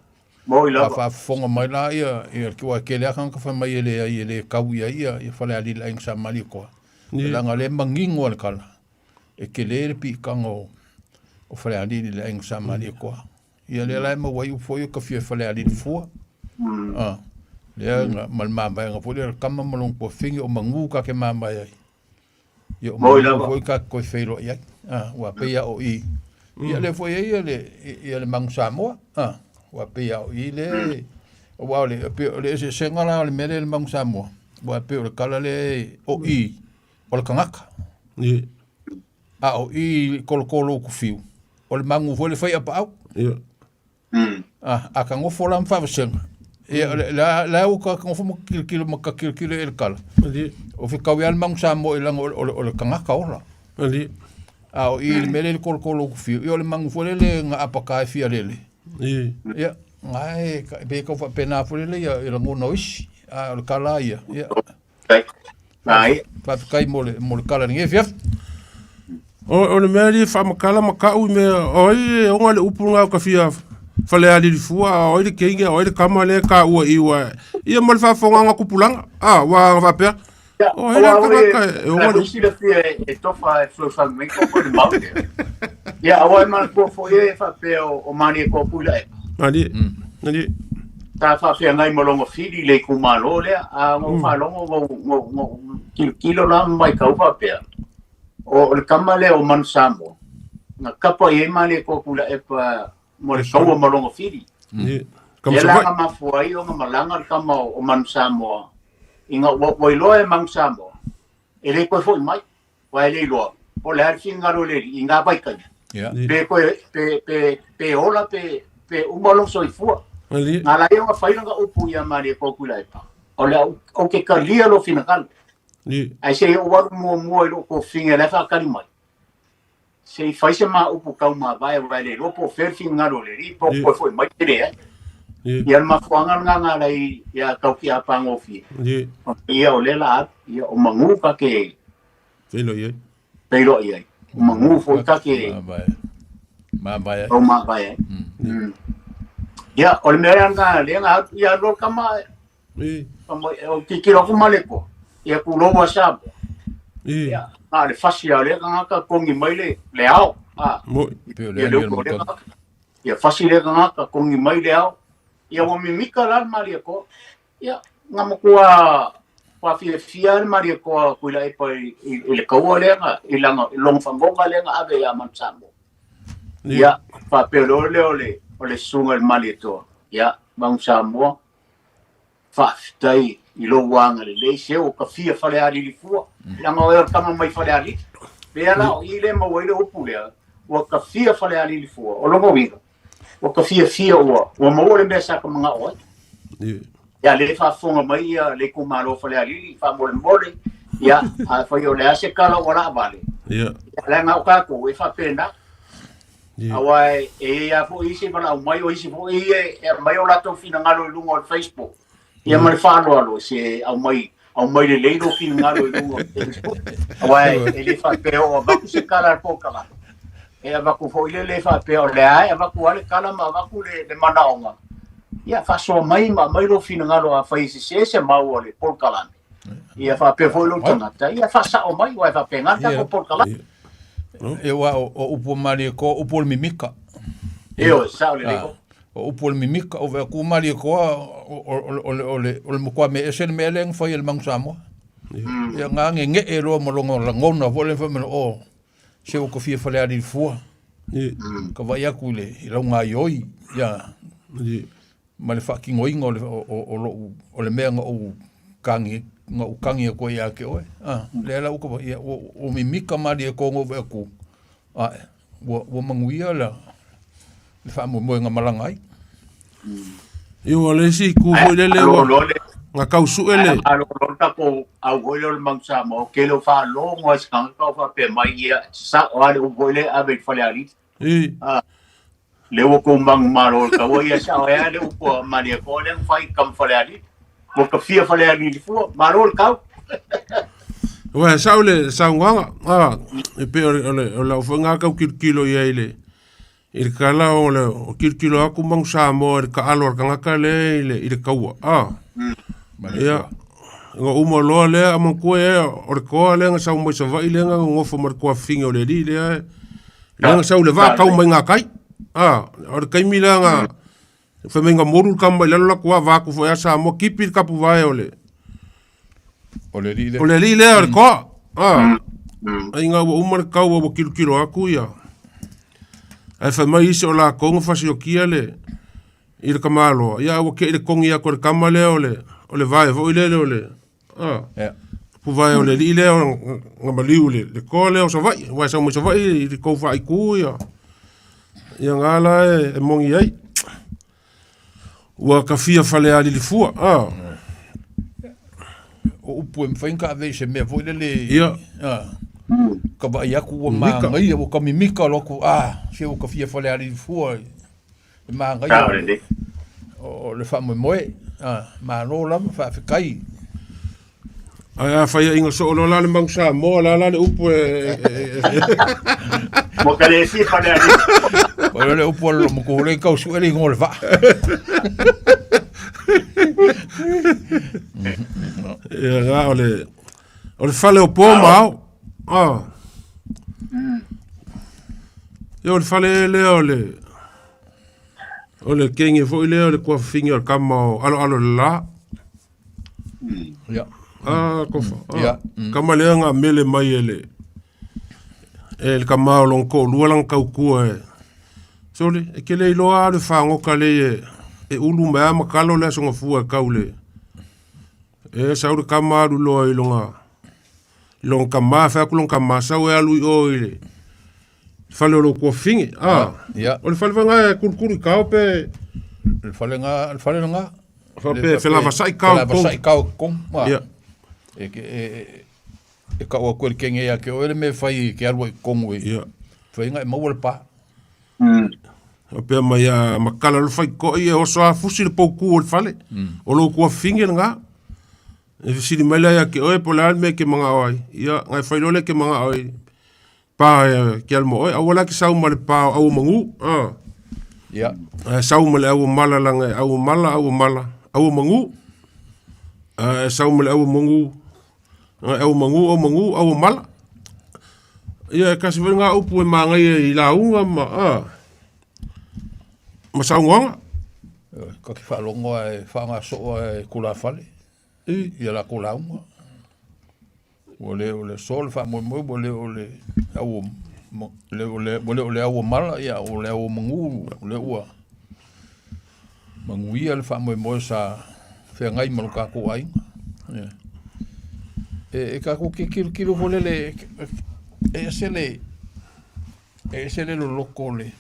Moi lava. A faafofoga mai la ia, aua e tele lava tagata fai mai e leai e le kau i ai ia Falealili i le aiga Sa Malietoa. Leaga o lea e manino lava le tala, e tele le piitaga o Falealili i le aiga Sa Malietoa. Ia lea la e maua ai upu foi o tafia Falealili fua. Ah, lea na, ma le mamaega foi lea o le tama ma lona tuafafine o manu ta te mamae ai. Ia o manu foi ta te toe feiloai ai. Ah, ua pei lava o i. Ia lea foi e i ai le, ia le Manu Samoa. Ah, ua pei lava o i le, aua o le, pei o le eseesega la o le mea lea i le Manu Samoa, aua pei o le tala lea o i, o le tagata. A o i kolokolo o kufiu, o le magu foi le fai apaau. Ia. A, a ka nofo la ma faavasega, ia, la, la ua ka nofo ma kilokilo ma ka kilokilo i le kala. Ali. O fekau ia le magu Samoa i laga o le tagata ola. Ali. A o i le mea lea i le kolokolo o kufiu, ia o le magu foi lele ga apaka e fia lele. I. Ia, ga e, pe kau faapena foi lele ia, i lagona o isi. A o le kala ia, ia. Faafetai mo le mo le tala i lenei afiafi. O le mea alii faamatala ma tau i mea o ai e ona le upu lena o ka fia Falealili fua a o ai le teine a o ai le tama lea e taua i ua ia ma le faafofogaaga tupulaga a ua faapea o ai la le tagata e ona le upu. Silafia e tofa e fesoasoani mai ko le mau lea. Ia aua e manatua foi e faapea o Malietoa Tuilaepa. Alii, alii. Sa faafeagai ma lona fili i le itumalo lea, a na ou faalogo na ou tilotilo la ma matau faapea, o le tama lea o Manu Samoa, na tapa i ai Malietoa Tuilaepa mo le taua ma lona fili. Lea la na mafua ai ona malaga le tama o Manu Samoa, ina ua iloa e Manu Samoa, e le toe foi mai, aua e le iloa po o le a le finagalo o le Alii i ngā vaitaimi. Pe toe, pe, pe, pe ola, pe, pe uma lou soifua. Nā la ia ona fai lana upu ia Malietoa Tuilaepa, o le a ou te talia lou finagalo. Ae se i ou alu muamua i lou tofiga o la e faatali mai. Se i fai se ma upu taumavae aua e le iloa po o fea le finagalo o le Alii po o toe foi mai pe leai. Ia le mafuaaga lena na ala ai ia taukiapagofie. Ia o lea la alu, ia o manu ta te feiloai ai. Feiloai ai. O manu foi ta te mavae ai. Taumavae ai. Ia, o le mea lena lea na alu, ia alu loa le tama, o tilotilo atu Malietoa, ia tulou a Samoa. Ia, na o le fasi lava o lea tagata togi mai le, le ao. A, Pei o le ia le agi o le upu a lea matagi. tagata. Ia fasi lea tagata togi mai le ao. Ia ua mimika la le Malietoa. Ia, na matua fafiafia le Malietoa Tuilaepa i, i, i le taua lea na, i lana, i lona fagoga lea na ave ia Manu Samoa. Ia, faapea loa lea o le, o le susuga i le Malietoa. Ia, Manu Samoa, Faafetai i lou agalelei, se ua tafia Falealili fua, leaga o oe o le tama mai Falealili. Pea la o i lea e maua ai le upu lea, ua tafia Falealili fua, o lona uiga, ua ta fiafia ua, ua maua le mea sa ta manao ai. Ia, lea e faafofoga mai ia le itumalo o Falealili, faamolemole, ia, afai o le a se tala ua laavale, ia, leaga o tatou e faapena. Aua e i ai lava foi isi e valaau mai, o isi foi ia e aumai o latou finagalo i luga o le Facebook. Ia ma le faaaloalo, se aumai, aumai lelei lou finagalo i luga o le Facebook. Aua e le faapea o avatu se tala a le polokalame. E avatu foi le le faapea o lea e avatu lava le tala ma avatu le, le manaoga. Ia faasoa mai ma aumai lou finagalo afai e sese se mau a le polokalame. Ia faapea foi lou tagata, ia faasao mai, aua e faapena le tatou polokalame. E ua o, o upu o Malietoa, upu o le mimika. Ioe, sao lelei ko. O upu o le mimika, o vea ku Malietoa, o, o, o, o, le, o, le, o le matua mea ese le mea lea na fai e le Manu Samoa. Ia ngā nge'e loa ma lona lagona foi lea fai mai, o, se ua tofia Falealili fua. Ka vaai atu i le, i lau gaioi, ia, ma le faatinoina o le, o, o, o lou, o le mea na ou kagi, na ou kagi atu ai ia te oe. Ah, lea la ua ka, ia, ua, ua mimika malie koa na ou vaai atu, ae, ua, ua manuia la, le faamoemoe na malaga ai. Ia ua le isi itu foi lele ua na tau sue le. Ae malolo le tatou au foi lea o le Manu Samoa, ou te le o faalogo lava i se tagata o faapea mai, ia, sao lava le upu foi lea e ave i le falealili. Ah, lea ua tou manumalo i le taua, ia sao ai lava le upu a Malietoa lea na fai i tama falealili. Ua tafia falealili fua, malo le tau. Ua sao le saunoaga, ah, e pei o le, o le, o lau foi ngā tau tilotilo i ai i le, i le tala o le o tilotilo atu Manu Samoa i le taalo a le tagata lea i le, i le taua, ah. Ia, na uma loa lea, a manatua e o le toa lea na sau mai Savaii lea na nonofo ma le tuafafine o le alii lea, lea na sau i le vaa tau mai gatai. A, o le taimi lea na fai mai na molu le tama mai lalo latou ava atu foi a Samoa, kipi le tapuvae o le O le alii lea. O le alii lea o le toa. A, ai ina ua uma le taua ua tilotilo atu ia. Ae fai mai isi o latou na fasiokia le i le tamaloa, ia ua te i le togi atu e le tama lea o le, o le vae foi lele o le, a, yeah. puvae o le alii lea na maliu le, le toa lea o Savaii, aua e sau mai Savaii i le tou faaitu ia, ia nga la e, e moni ai. Ua tafia Falealili fua, a. O upu e mafai ona ave i se mea foi lele, Ia. a, ka vaai atu ua manaia, ua ka mimika loa atu, a, se ua tafia Falealili fua. E manaia o le faamoemoe, a, malo lava, faafetai. Ae a faiaina soo loa la le Manu Samoa, la la le upu e... Mo ka le fia Falealili. O le upu a le matua le tau sue le igoa o le vaa. Ia nga o le o le fale o po ma ao. Ah. Ia o le fale lea o le o le kenge foi lea o le tuafafine o le tama o Aloalo le La. Ia. Ah, kofa. Ah. Ia. Kama lea nga mele mai e le e le tama o lona toalua lana tautua e sole e ke le iloa le fagoka le e e ulu mai a ma kalo le aso gafua e kau le e sau le kama alu loa i lona lona tama fai atu lona tama sau e alu i o i le fale o lou tuafafine ah Ia. o le fale vaga e kulukulu i kao pe Le fale nga, le fale nga. Faapea e felavasai kao i totonu. Felavasai kao i totonu. Ah. Ia. E, e, e, e kau atu e le kenge ia ke oe le mea e fai ke alu ai i totonu e. Ia. Faiga e maua le pa. Faapea mai a makala le faitotoa, ia oso a fusi le poutu o le fale. O lou tuafafine lena. E fesili mai la ia te oe po o le a le mea e te manao ai. Ia, na e fai loa lea e te manao ai pa e ke ala mo oe. Aua la e te sau ma le pa o auomanu. Ia. Ae sau ma le auomala leaga e auomala, auomala, auomanu. Ae sau ma le auomanu, ae auomanu, auomanu, auomala. Ia e tasi foi lena upu e manaia i lauga ma ma saunoaga. Ta te faalogo lava e faagasoo lava e tulafale ia latou lauga. Ua le o le aso le faamoemoe, ua le o le au ua le o le auomala, ia o le auomanu, o lea ua manuia le faamoemoe sa feagai ma lo tatou aiga. Ia. E tatou te tilotilo foi lele, e ese le, e ese le loloto o le,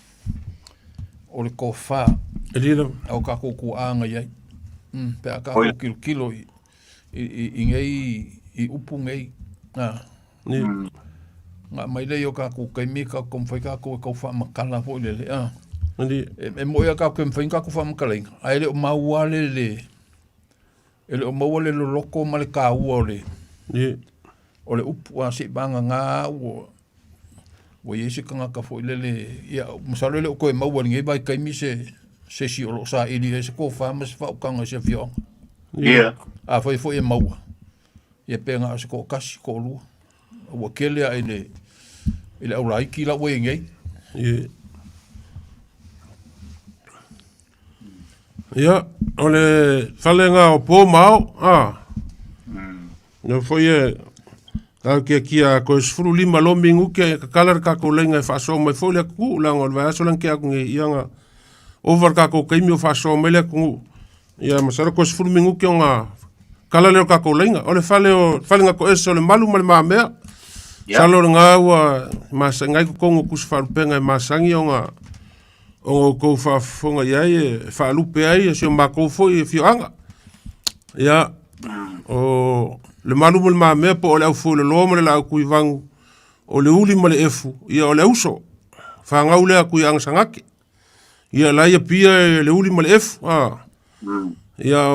o le tofa E lie lava. a o tatou tuaa na i ai. Pe a tatou tilotilo i, i nei, i upu nei, a. Na aumai lea i o tatou taimi tatou taumafai tatou e tau faamatala foi lele, a. E moni lava tatou te mafai ona tatou faamatalaina, ae le o maua le, le, e le o maua le loloto ma le taua o le, o le upu, a se i vagana ua, ua i ai se tagata foi lele, ia, masalo e le o toe maua i lenei vaitaimi se, se isi o lo o saili ai se tofa ma se faautaga i se afioaga. Ia. Afai foi e maua, ia pe na o se toatasi, toalua, ua tele lava i le, i le aulaiti la ua i ai nei. Ia. Ia, o le fale lena o po ma ao, a. Lea foi e taotiatia toe 15 loa minute e tatala le tatou laina e faasoa mai foi le atunuu, leaga o le vaiaso lea na tea atu nei, ia na ova le tatou taimi o faasoa mai le atunuu. Ia masalo toe 10 minute ona tatala lea o le tatou laina. O le fale o le fale na toese o Lemalu ma Le Mamea. Masalo lena ua masani ai totonu o tusi faalupega e masani ona ona outou faafofoga i ai e faalupe ai si o matou foi afioaga. Ia, o Lemalu ma Le Mamea po o le Aufueloloa ma le Laautuivanu, o le Uli ma le Efu, ia o le Auso, fanau lea a Tuiaga Sagate. Ia la ia pia e le Uli ma le Efu, a. Ia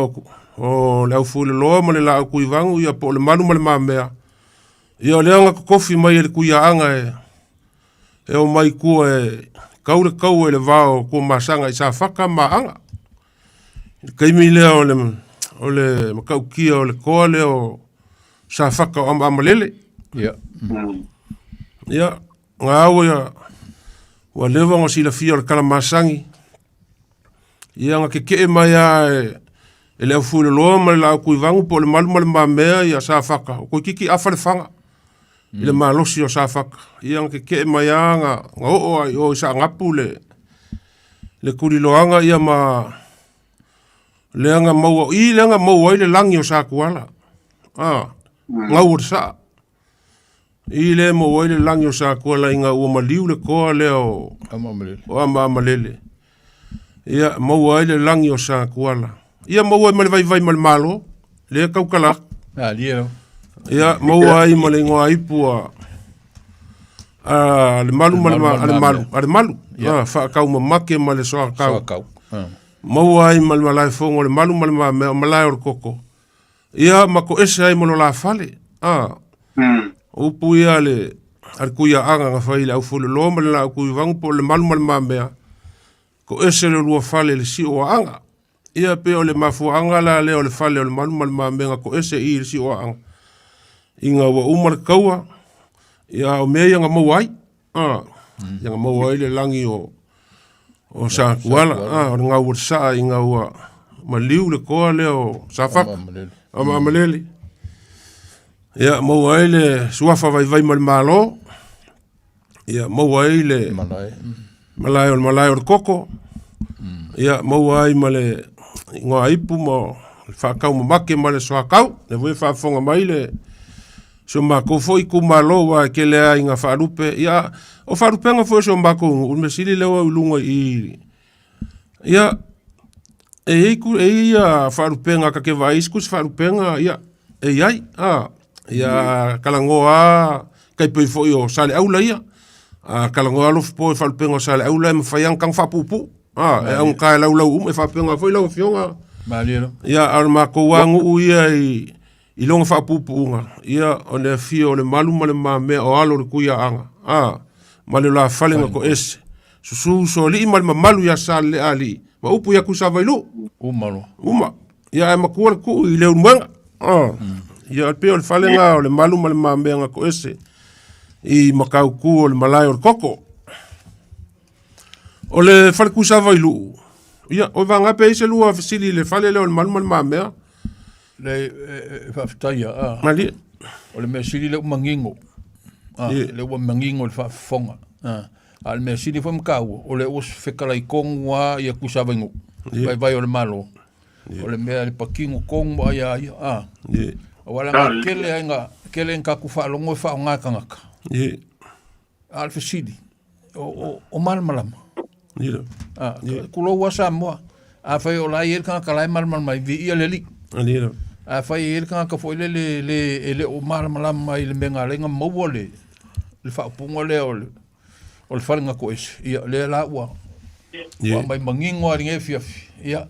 o le Aufueloloa ma le Laautuivanu, ia po o Lemalu ma Le Mamea, ia o lea na totofi mai e le Tuiaana e e omai i tua e kau le kaua i le va o Tuamasaga i Safata ma Aana. I le taimi lea o le, o le matautia o le toa lea o Safata o Amaamalele. Ia. Ia, na au ia, ua leva ona silafia o le tala masani. Ia, na tetee mai lava e, e le Aufueloloa ma le Laautuivanu po o Lemalu ma Le Mamea ia Safata, o toeitiiti afa le faga i le malosi o Safata. Ia na tetee mai lava na, na oo lava i o i Saanapu le, le tuliloaga ia ma lea na maua, o i lea na maua ai le lagi o Satuala, a, gau o le saa. I lea e maua ai le lagi o Satuala ina ua maliu le toa lea o Amaamalele. o Amaamalele. Ia, maua ai le lagi o Satuala. Ia, maua ai ma le vaivai ma le Malo, lea e tautala atu. Malie lava. Ia, maua ai ma le igoa ipu a a Lemalu ma le ma- a Lemalu, a Lemalu. Ia. Ah, faataumamake ma le soatau. Soatau. Ah. Maua ai ma le malaefono o Lemalu ma le Mamea, o malae o le koko. Ia, ma toese ai ma lo la fale. Ah. O upu ia a le a le Tuiaaga na fai i le Aufueloloa ma le Laautuivanu po o Lemalu ma le Mamea, toese le lua fale i le sio o Aana. Ia pei o le mafuaaga la lea o le fale o Lemalu ma le Mamea na toese i i le sio o Aana. Ina ua uma le taua, ia o mea ia na maua ai. Ah, ia na maua ai le lagi o o Satuala, ah, o le gau o le saa ina ua maliu le toa lea o Safata, Amaamalele. Ia maua ai le suafa vaivai ma le Malo, ia maua ai le Malae. malae o le malae o le koko, ia maua ai ma le igoa ipu ma le faataumamake ma le soakau. Lea foi e faafofoga mai le si o matou foi itumalo aua e tele lava ina faalupe. Ia, o faalupega foi o si o matou nuu, o le mea sili lea ua i luga i i. Ia, e i ai e i ai ia faalupega ta te vaai i isi faalupega, ia, e i ai. A, ia talanoa lava, tai pei foi o Saleaula ia. A talanoa alofa po i faalupega o Saleaula e mafai lava ona tago faapuupuu. A, e augata e laulau uma, e faapena foi lau Afioga. Malie lava. Ia, a o le matou lava nuu ia i lona faapuupuuga, ia, o le afio o Lemalu ma Le Mamea o alo o le Tuiaana, a, ma le Olafale na toese, susu Usoalii ma le mamalu ia Saleleaalii, ma upu ia Tuisavailuu. Uma loa. Uma. Ia, ae matua le tuu i Leulumoega. A, ia, e pei o le fale lena o Lemalu ma Le Mamea na toese i Matautu o le malae o le toto. O le fale Tuisavailuu, ia, o vagana pe i ai se lua fesili i le fale lea o Lemalu ma Le Mamea. Le e faafetai a. Malie. O le mea sili lea ua manino. A, lea ua manino i le faafofoga. A, a o le mea sili foi ma taua, o lea ua fetalai tonu lava ia Tuisavailuu, vaivai o le Malo. O le mea le patino tonu ma ia ia. A. Aua leaga e tele ai na tele ina tatou faalogo e faaaoga e tagata. A o le fesili, o malamalama. A, tulou lava Samoa. Afai o la e i ai le tagata la e malamalama ai, viia le Alii. Afai e i ai le tagata foi lele e le o malamalama i le mea na ala ai ona maua le faaupuga lea o le fale toese, ia lea la ua aumai manino lava i lenei afiafi. Ia,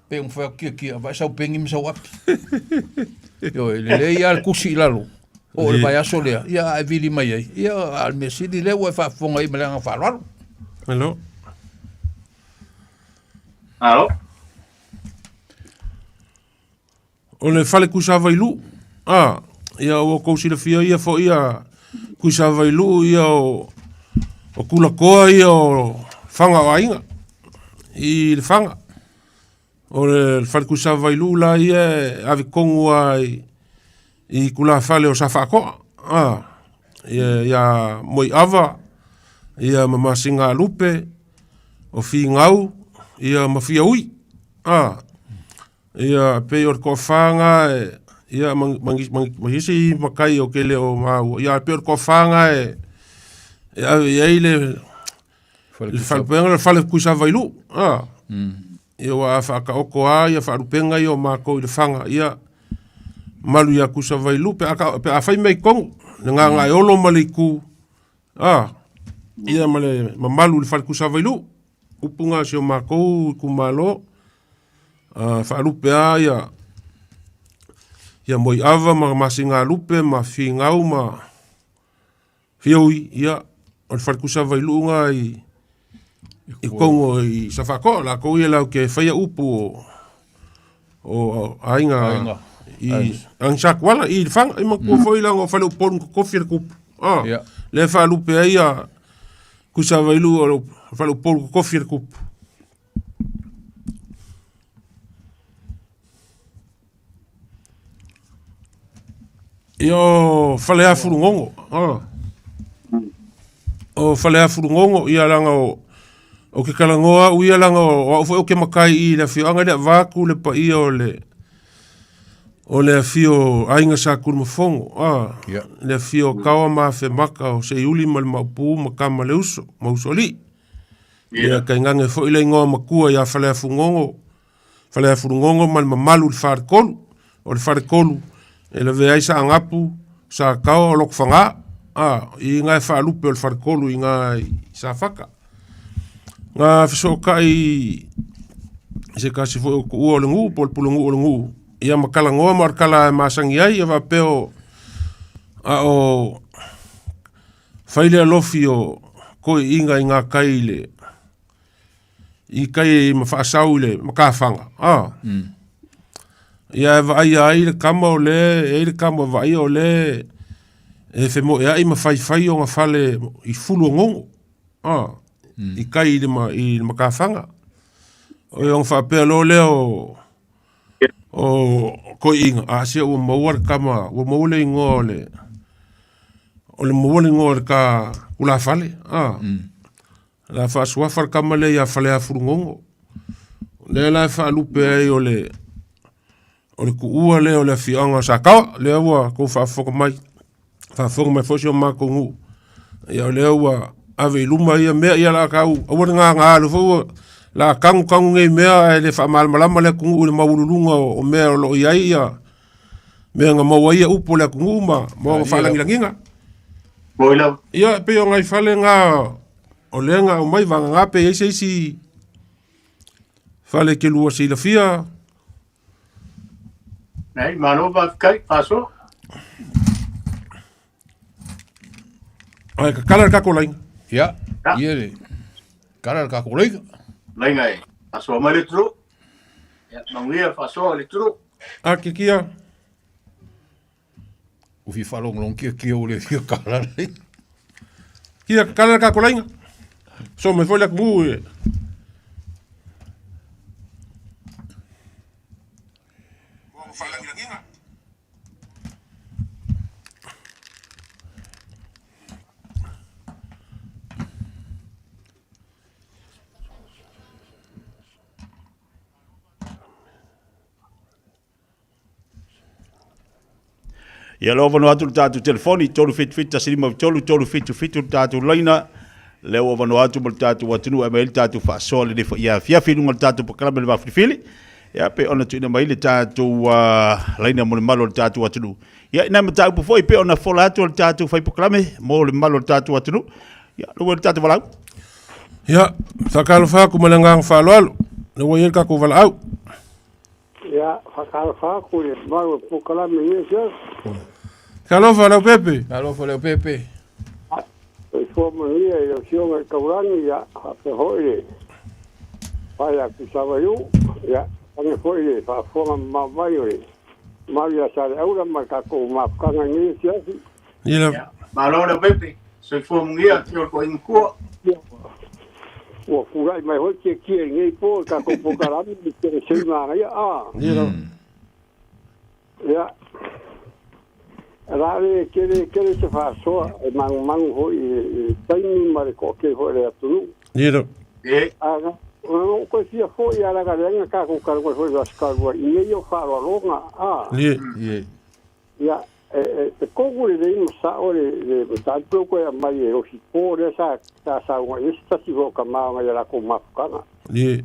pei ona fai atu Tiatia, vaai sau peni ma sau api. Ioe, lelei lava le tusi i lalo, oo i le vaiaso lea, ia a e vili mai ai, ia a o le mea sili lea ua e faafofoga i ai ma le agaga faaaloalo. Hello. Alo. O le fale Tuisavailuu, a, ia ua outou silafia ia foi ia Tuisavailuu ia o tulatoa ia o faga o aiga i Lefaga. O le fale Tuisavailuu la ia e ave tonu lava i tulafale o Safaatoa, a, ia Moiava, ia ma Masinalupe, o Finau, ia ma Fiaui, a. Ia, pei o le toafa lena e, ia ma isi matai ou te le o maua, ia pei o le toafa lena e, e ave i ai le faalupega lea o le fale Tuisavailuu. A, ia aua a faataoto lava ia faalupega ia o matou i Lefaga, ia malu ia Tuisavailuu pe a fai mea i totonu, le Gagaeolo ma le Itu, a, ia ma le mamalu i le fale Tuisavailuu. Upu na o si o matou itumalo, faalupe lava ia, ia Moiava ma Masinalupe ma Finau ma Fioi, ia, o le fale Tuisavailuu lena i totonu i Safaatoa, latou ia latou te faia upu o aiga i aiga Satuala i Lefaga. E manatua foi leaga o faleupolu na totofi e le tupu, lea e faalupe ai ia Tuisavailuu o le faleupolu totofi e le tupu. Ia o Faleafulugogo, o Faleafulugogo, ia leaga o ou te talanoa au ia leaga o au foi ou te matai i le afioaga lea vaeatu le paia o le o le afio o Aiga Sa Tunumafono, le afio o Taoa ma Afemata o Seiuli ma le Maopu ma Tama le Uso ma Usoalii. Ia tainane foi le igoa matua ia Faleafulugogo, Faleafulugogo ma le mamalu i le faletolu. O le faletolu e lavea ai Saanapu, Sataoa o Lotofaga, i ina e faalupe o le faletolu i ina i Safata. Na fesootai i se tasi foi o tuua o le nuu po o le pulenuu o le nuu, ia ma talanoa ma o le tala e masani ai, ia faapea o, a o fai le alofi o toeaiina i gatai i le i tai ma faasau i le matafaga, a. Ia e vaaia ai le tama o lea, e i ai le tama e vaaia o lea e femoeai ma faifai ona fale i fulu o gogo, a, i tai i le i le matafaga. O ona faapea loa lea o toeaiina, a se ua maua le tama, ua maua le igoa o le, o le maua le igoa o le ta tulafale, a. O le a faasuafa le tama lea ia Faleafulugogo. O lea la e faalupe ai o le o le tuua lea o le afioaga o Sataoa, lea ua tou faafofoga mai, faafofoga mai foi si o matou nuu. Ia o lea ua ave i luma ia mea, ia o le a tau, aua le gaga, o lea foi ua, o le a tanu tanu nei mea ae le faamalamalama le atunuu i le maualuluga o mea o lo o i ai ia mea na maua ai ia upu o le atunuu ma ona faalagilagiga. Moi lava. Ia, e pei o nai fale na o lea na aumai vagana pe i ai se isi fale e te lua silafia. Nei, malo faafetai, faasoa. Ae kakala le tatou laina. Ia, ia le kala le tatou laina. Laina e, faasoa mai le atunuu. Ia, manuia faasoa le atunuu. A kikia. Ua fia faalogologo kiakia ua le fia kala le laina. Kia kakala le tatou laina. So mai foi le atunuu e. Ia lea ua avanoa atu le tatou telefoni 377 153 377 le tatou laina. Lea ua avanoa atu mo le tatou atunuu e aumai ai le tatou faasoa lenei foi afiafi i luga o le tatou polokalame le Vafilifili. Ia pei ona tuuina mai le tatou laina mo le mamalu o le tatou atunuu. Ia i nai mataupu foi pei ona fola atu e le tatou fai polokalame mo le mamalu o le tatou atunuu. Ia, lea ua i le tatou valaau. Ia, faatalofa atu ma le agaga faaaloalo, lea ua i ai le tatou valaau. Ia, faatalofa atu i le mamalu o le polokalame i lenei afiafi. Talofa Leaupepe. Talofa Leaupepe. Soifua manuia i lau Afioga i le Taulagi, ia, faapea foi le pae ia Tuisavaiu, ia, tainane foi le faafofoga mamao mai o le mamalu ia Saleaula ma le tatou mafutaga i lenei afiafi. Ia, Malo Leaupepe, soifua manuia, afio le toeaina matua. Ia, ua tulai mai foi tietie i lenei po i le tatou polokalame i Telesei Manaia. A. Ia, Ia, o le a le tele tele se faasoa e manumanu foi i le taimi ma le toatele foi o le atunuu. Ia, E, A na ou toe fia foi lava leaga leai na tatou talanoa foi i le Aso Talu ai i mea ia o faaaloaloga. A. Ia, Ia. Ia, e tonu lelei ma sao le mataupu lea ua toe aumai e Losipo lea sa saunoa i ai se tasi foi o tama o nai a latou mafutaga. Ia.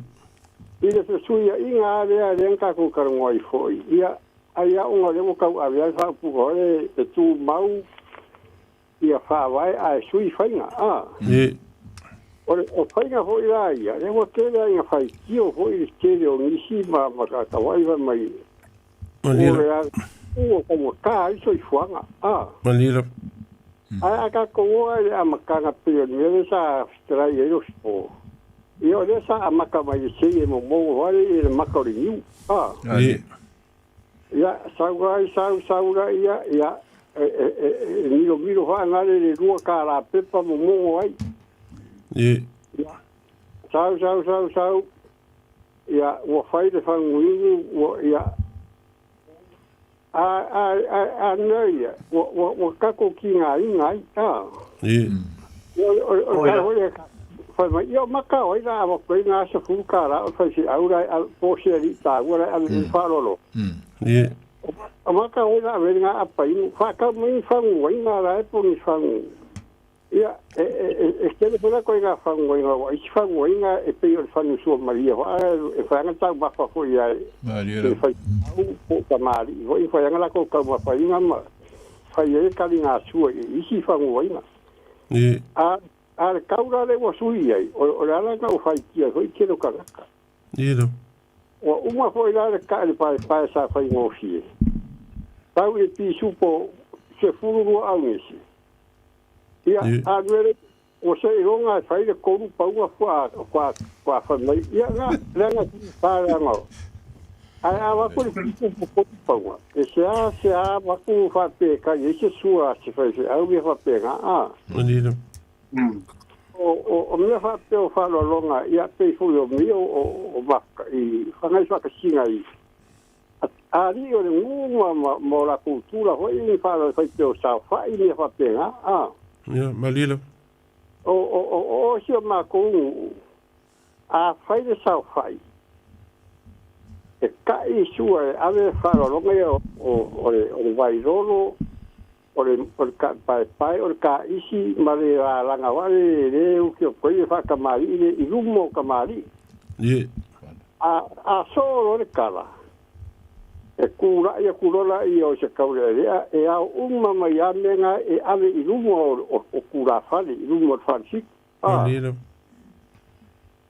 I le fesuiaiga lava lea lea na tatou talanoa ai foi, ia, ai lava ona o lea ua tauave lava le faaupuga o le e tumau ia faavae ae sui faiga, a. Ia. O le faiga foi la ia, lea ua tele lava ina faitio foi le tele o nisi ma matataoai fai mai, o le a ua taugata ai le soifuaga, a. Malie. Ae a tatou o lava i le amataga pei o le mea lea sa fetalai ai Losipo, ia o lea sa amata mai le sege momono foi lea i le mata o le niu, a. Ia. Ia, sau ai, sau, sau laia, ia, e milomilo faagale le $2 pepa momono ai. Ia. Ia, sau, sau, sau, sau, ia, ua fai le faguinu, ua, ia, a mea ia, ua tatou tigaina ai, a. Ia. Ia, o le tala foi lea, fai mai, ia, o maka o ai la avatu ai na $10 o le faifeau la e ave, po o se alii taua la e ave i ai le faaaloalo. Ia. O maka o ai la ave ai lena apainu, faatau mai ni faguaina la e po o ni fagu. Ia, e tele foi la koe ngā whangoinga, wa isi whangoinga e pei o le whanu sua maria hoa, e whai anga taumafa foi ia e whai au po o tamari, foi whai anga lako taumafa inga ma whai e kali ngā sua i isi whangoinga. A, a le kaura le ua sui ai, o le ala na o whai tia foi te lo kanaka. Ua uma foi la le ka le pae pae sa whai ngōfie. Tau i pisupo se fururua au nisi. Ia, a nuere, ua se iloga e fai le kolu pauga fua fai mai. Ia, na, leaga pa leaga o. Ae a avatu le pisupo kolu pauga, e se a se a avatu faapea e kali ai se sua a se faifeau mea faapena, a. O mea faapea o faaaloaloga, ia, pei foi o mea o mafka i whangai whakasina i alii o le nuu ma o latou tula foi ni faaaloalo faipea o saofai mea faapena, a. Ia, malie lava. O si o matou nuu, a fai le saofai, e ta'i sua e ave faaaloaloga ia o le vailolo, o le paepae, o le ka'isi ma le lalaga vale le uki o koe e faakamali'i le i luma o kamali'i. Ia. A soo loa le kala, E kūlaʻi aku loa laia o se kauleʻaleʻa e ao uma mai a mea ga e ave i luma o tulafale i luma o le falesiku. A.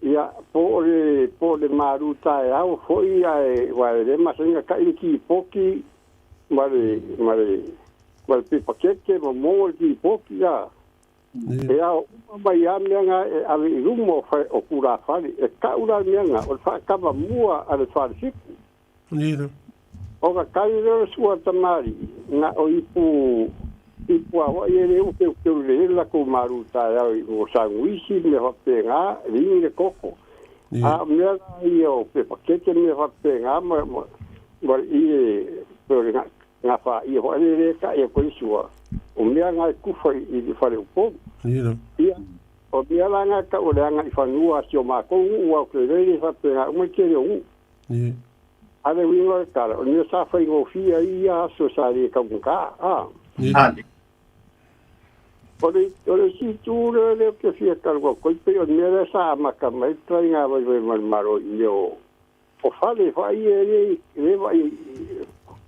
Ia, po o le, po o le malu taeao foi ae, aua e le masani ona taʻi le tipoki ma le, ma le, ma le pepa keke ma mogo le tipoki, a. E ao uma mai a mea ga e ave i luma o, o tulafale. E taʻu la le mea ga, o le faakamamua a le falesiku. Ona kali lea o le sua a le tamalii, na o ipu, ipu aoai e le ukeukeu lelei le latou malu taeao i o saguisi ma mea faapena, ligi le koko. A o mea la ia o pepakete ma mea faapena ma, ma, ma le ie pei o le gafaia foi lea e le taʻi atu ai le sua, o mea na e tufa i le faleupolu. Ia, o mea la na e tau o le agaifanua a si o matou nuu, aua ou te iloa e le faapena uma le tele o nuu. A le uiga o le tala, o le mea sa faigofie ai ia aso sa le taugata, a. O le, o le isi itu lea lea ou te fia talanoa atu ai, pei o le mea lea sa amata mai le ituaiga vaivai ma le Malo i mea o, o fale foi ia e le vaai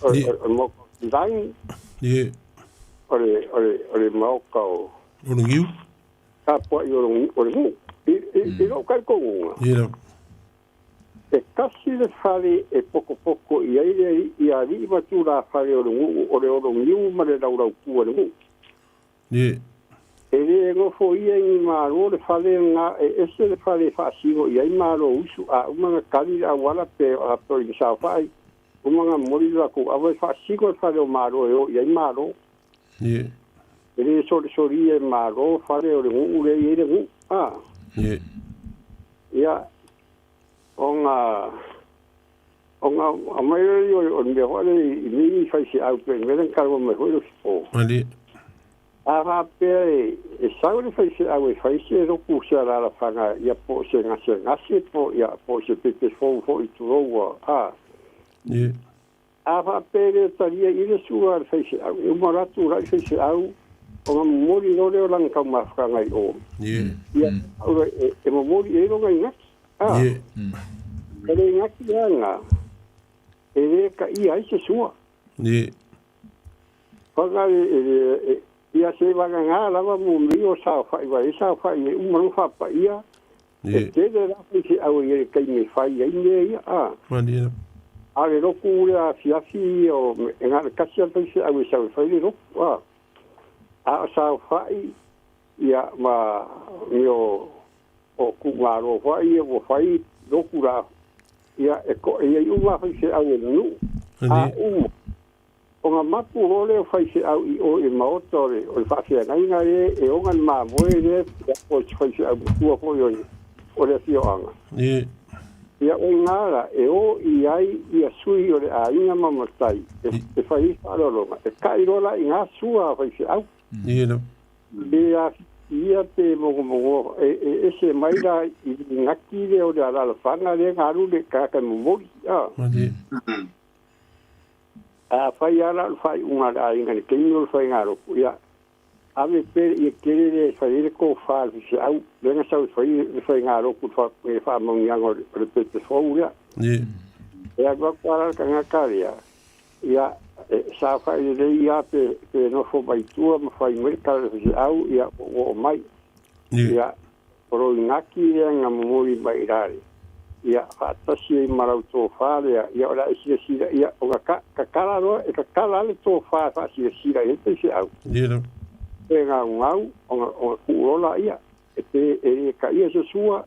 o le maota o Silagi, o le, o le, o le maota o, O le Niu. Tapuai o le nuu. I lou talitonuga, e tasi le fale e potopoto i ai le alii ia alii ma tulafale o le nuu o le Ologiu ma le Laulautu o le nuu. E le nofoia i ni malo le fale lena, e ese le fale e faasino i ai malo usu a uma ona tali le auala pe a pe o le saofai, uma ona momoli le latou ava e faasino le fale o malo e o i ai malo. E le solisolia e malo fale o le nuu lea e i ai le nuu. A. Ia, ona ona aumai lea o le mea foi lea i mea i faifeau pei o le mea lea na talanoa mai foi Lofifo. A faapea e sau le faifeau e fai se lotu o se alaalafaga ia po o se gasegase po ia po o se pepe fou foi tulou ua a. A faapea e le talia i le sua a le faifeau, e uma loa tulai le faifeau ona momoli loa lea o lana taumafataga i o. Ia, e momoli i ai lona igaki. A. O le igaki la lena, e le taia ai se sua. Faga e ia se vagagā lava mo mea o saofai aua e saofai e uma loa faapaia e tele la faifeau e i ai i le taimi e fai ai mea ia a. A o le lotu lea afiafi ia o e na o le tasi lava le faifeau e sau e fai le lotu a. A o saofai ia ma mea o tuumalo foi ia ua fai lotu la ia e e i ai uma lava faifeau o le nuu a uma. Ona mapu loa lea o faifeau i o i le maota o le, o le faafeagaiga lea e ona le mamoe lea, po o se faifeau matua foi o le, o le afioaga. Ia, o i ina la e o i ai ia sui o le aiga ma matai e fai ai faaaloaloga, e taʻi loa la i ina sua a faifeau. Pe afitia pe mogomogoa, e ese mai la i le gati lea o le alaalafaga lea na alu le tagata e momoli. A. Afai lava la o le faaiuga a le aiga i le taimi o le faigalotu, ia ave pea ia tele lea e fai ai le tofa a le faifeau, lea na sau e fai le faigalotu i le faamanuiaga o le pepe fou lea. E alu atu lava la le tagata lea, ia e saofai lelei lava pe nofo mai tua ma fai mai le tala i le faifeau, ia ua oo mai. Ia, o lou igaki lea na momoli mai i lale, ia, faatasi ai ma lau tofa lea, ia, o le a e silasila, ia, ona ka, tatala loa, e tatala lava le tofa e faasilasila i ai le faifeau. E gaugau, ona, ona tuu loa laia, e pe, e le taia se sua,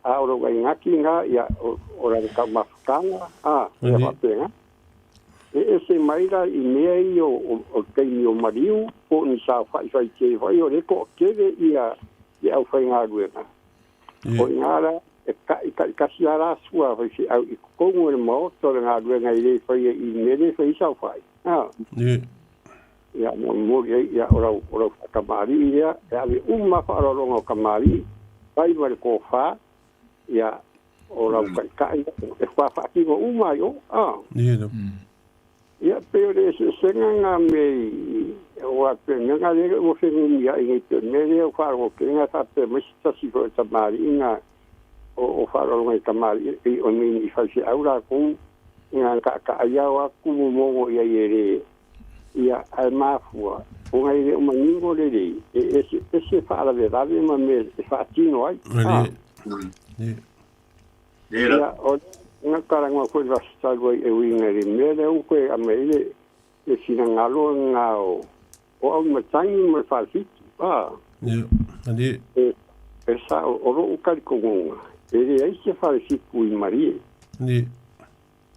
a o lou igaki lena, ia, o, o lana taumafataga, a, ia faapena. E ese mai la i mea ia o, o le taimi o maliu po o ni saofai faitē foi, o lea e toatele ia le aufaigaluega. O i ina la e taʻi taʻitasi lava la sua a faifeau i totonu o le maota o le galuega e le faia i mea le fai ai saofai. A. Ia, na momoli ai, ia, o lau, o lau faatamalii lea, e ave uma lava faaaloaloga o tamalii, fai ma le tofa, ia, o lau taitai e faatino uma ai o. A. Ia, pei o le eseesega lena me i, aua pei o le mea lena lea ua fenumiai nei, pei o le mea lea ua faalogotega faapea mai se tasi foi o tamalii na o faaaloaloga i tamalii, pei o nei i faifeau latou. Nga ka'aka'aiao aku momogo i ai e le ia ae mafua ona e le o manino lelei e ese ese faalavelave ma mea e faatino ai. Ah. Ia o nga talanoa foi le aso talu ai e uiga i le mea lea ua toe aumai ai le le finagalo lena o o Auimatagi ma le Falefitu. Ah. E e sao o lo'u talitonuga e leai se Falefitu i Malie.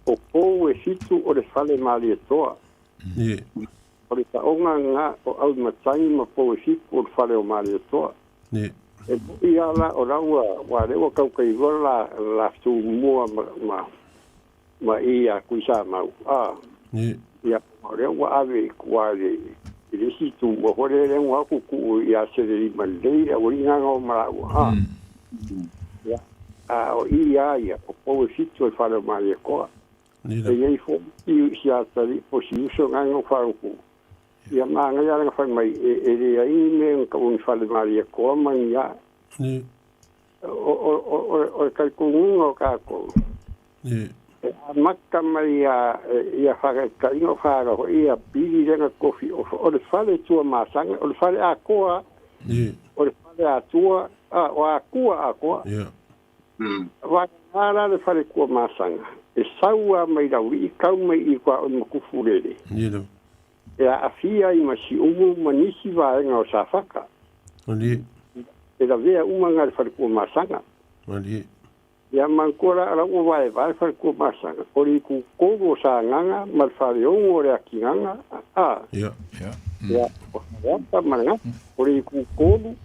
O pou e fitu o le fale Malietoa. O le taoga lena o Auimatagi ma pou e fitu o le fale o Malietoa. E moni lava la o la ua aua lea ua taukailua la la Tumua ma ma ma i ia Tuisamau, a, ia o lea ua ave i tua i le i le isi Tumua foi lea lea ua atu tuu ia Selelima lelei le aualiiga o Malaua, a. Ia, a o i a ia, o pou e fitu o le fale o Malietoa. E i ai foi si si atalii po o si uso na na faaupu. Ia manaia lana fai mai e, e leai ni mea na tau ni fale Malietoa ma ni a. O, o, o, o, o le talitonuga o tatou, e amata mai ia, ia faataitaiga o faaaloa foi ia pili lea na tofi, o, o le fale Tuamasaga, o le fale atoa, o le fale Atua, a, o Atua atoa. Vagana la le fale Tuamasaga, e sau lava mai Laulii tau mai i tuaoi ma Tufulele, e aafia ai ma Siumu ma nisi vaega o Safata. E lavea uma na i le fale Tuamasaga. Ia manatua la, o la ua vaevae le fale Tuamasaga, o le itu tolu o Sagaga ma le faleono o le Atinaga, a, ia, o Faleata ma le Gafa. O le itu tolu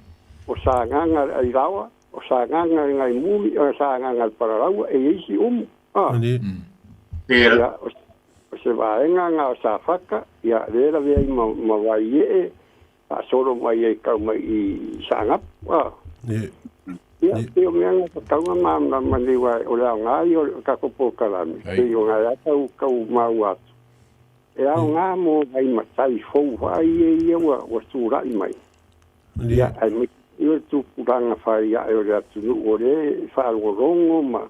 o Sagaga le Ailaoa, o Sagaga le Gaimuli, o Sagaga le Palalaua, e i ai Siumu, a. Ia, o se vaega na o Safata, ia, lea e lavea ai ma, ma Vaiee, faasolo mai ai tau mai i Saanapu, a. Ia, pei o mea na tatau ona malamalama nei aua o le aoga ia o le tatou polokalame, pei o na ea tau, tau maua atu. E aoga mo nai matai fou foi ia ia ua, ua tulai mai. Ia, aemaise foi o le tupulaga fai ae o le atunuu o lea e faalogologo ma,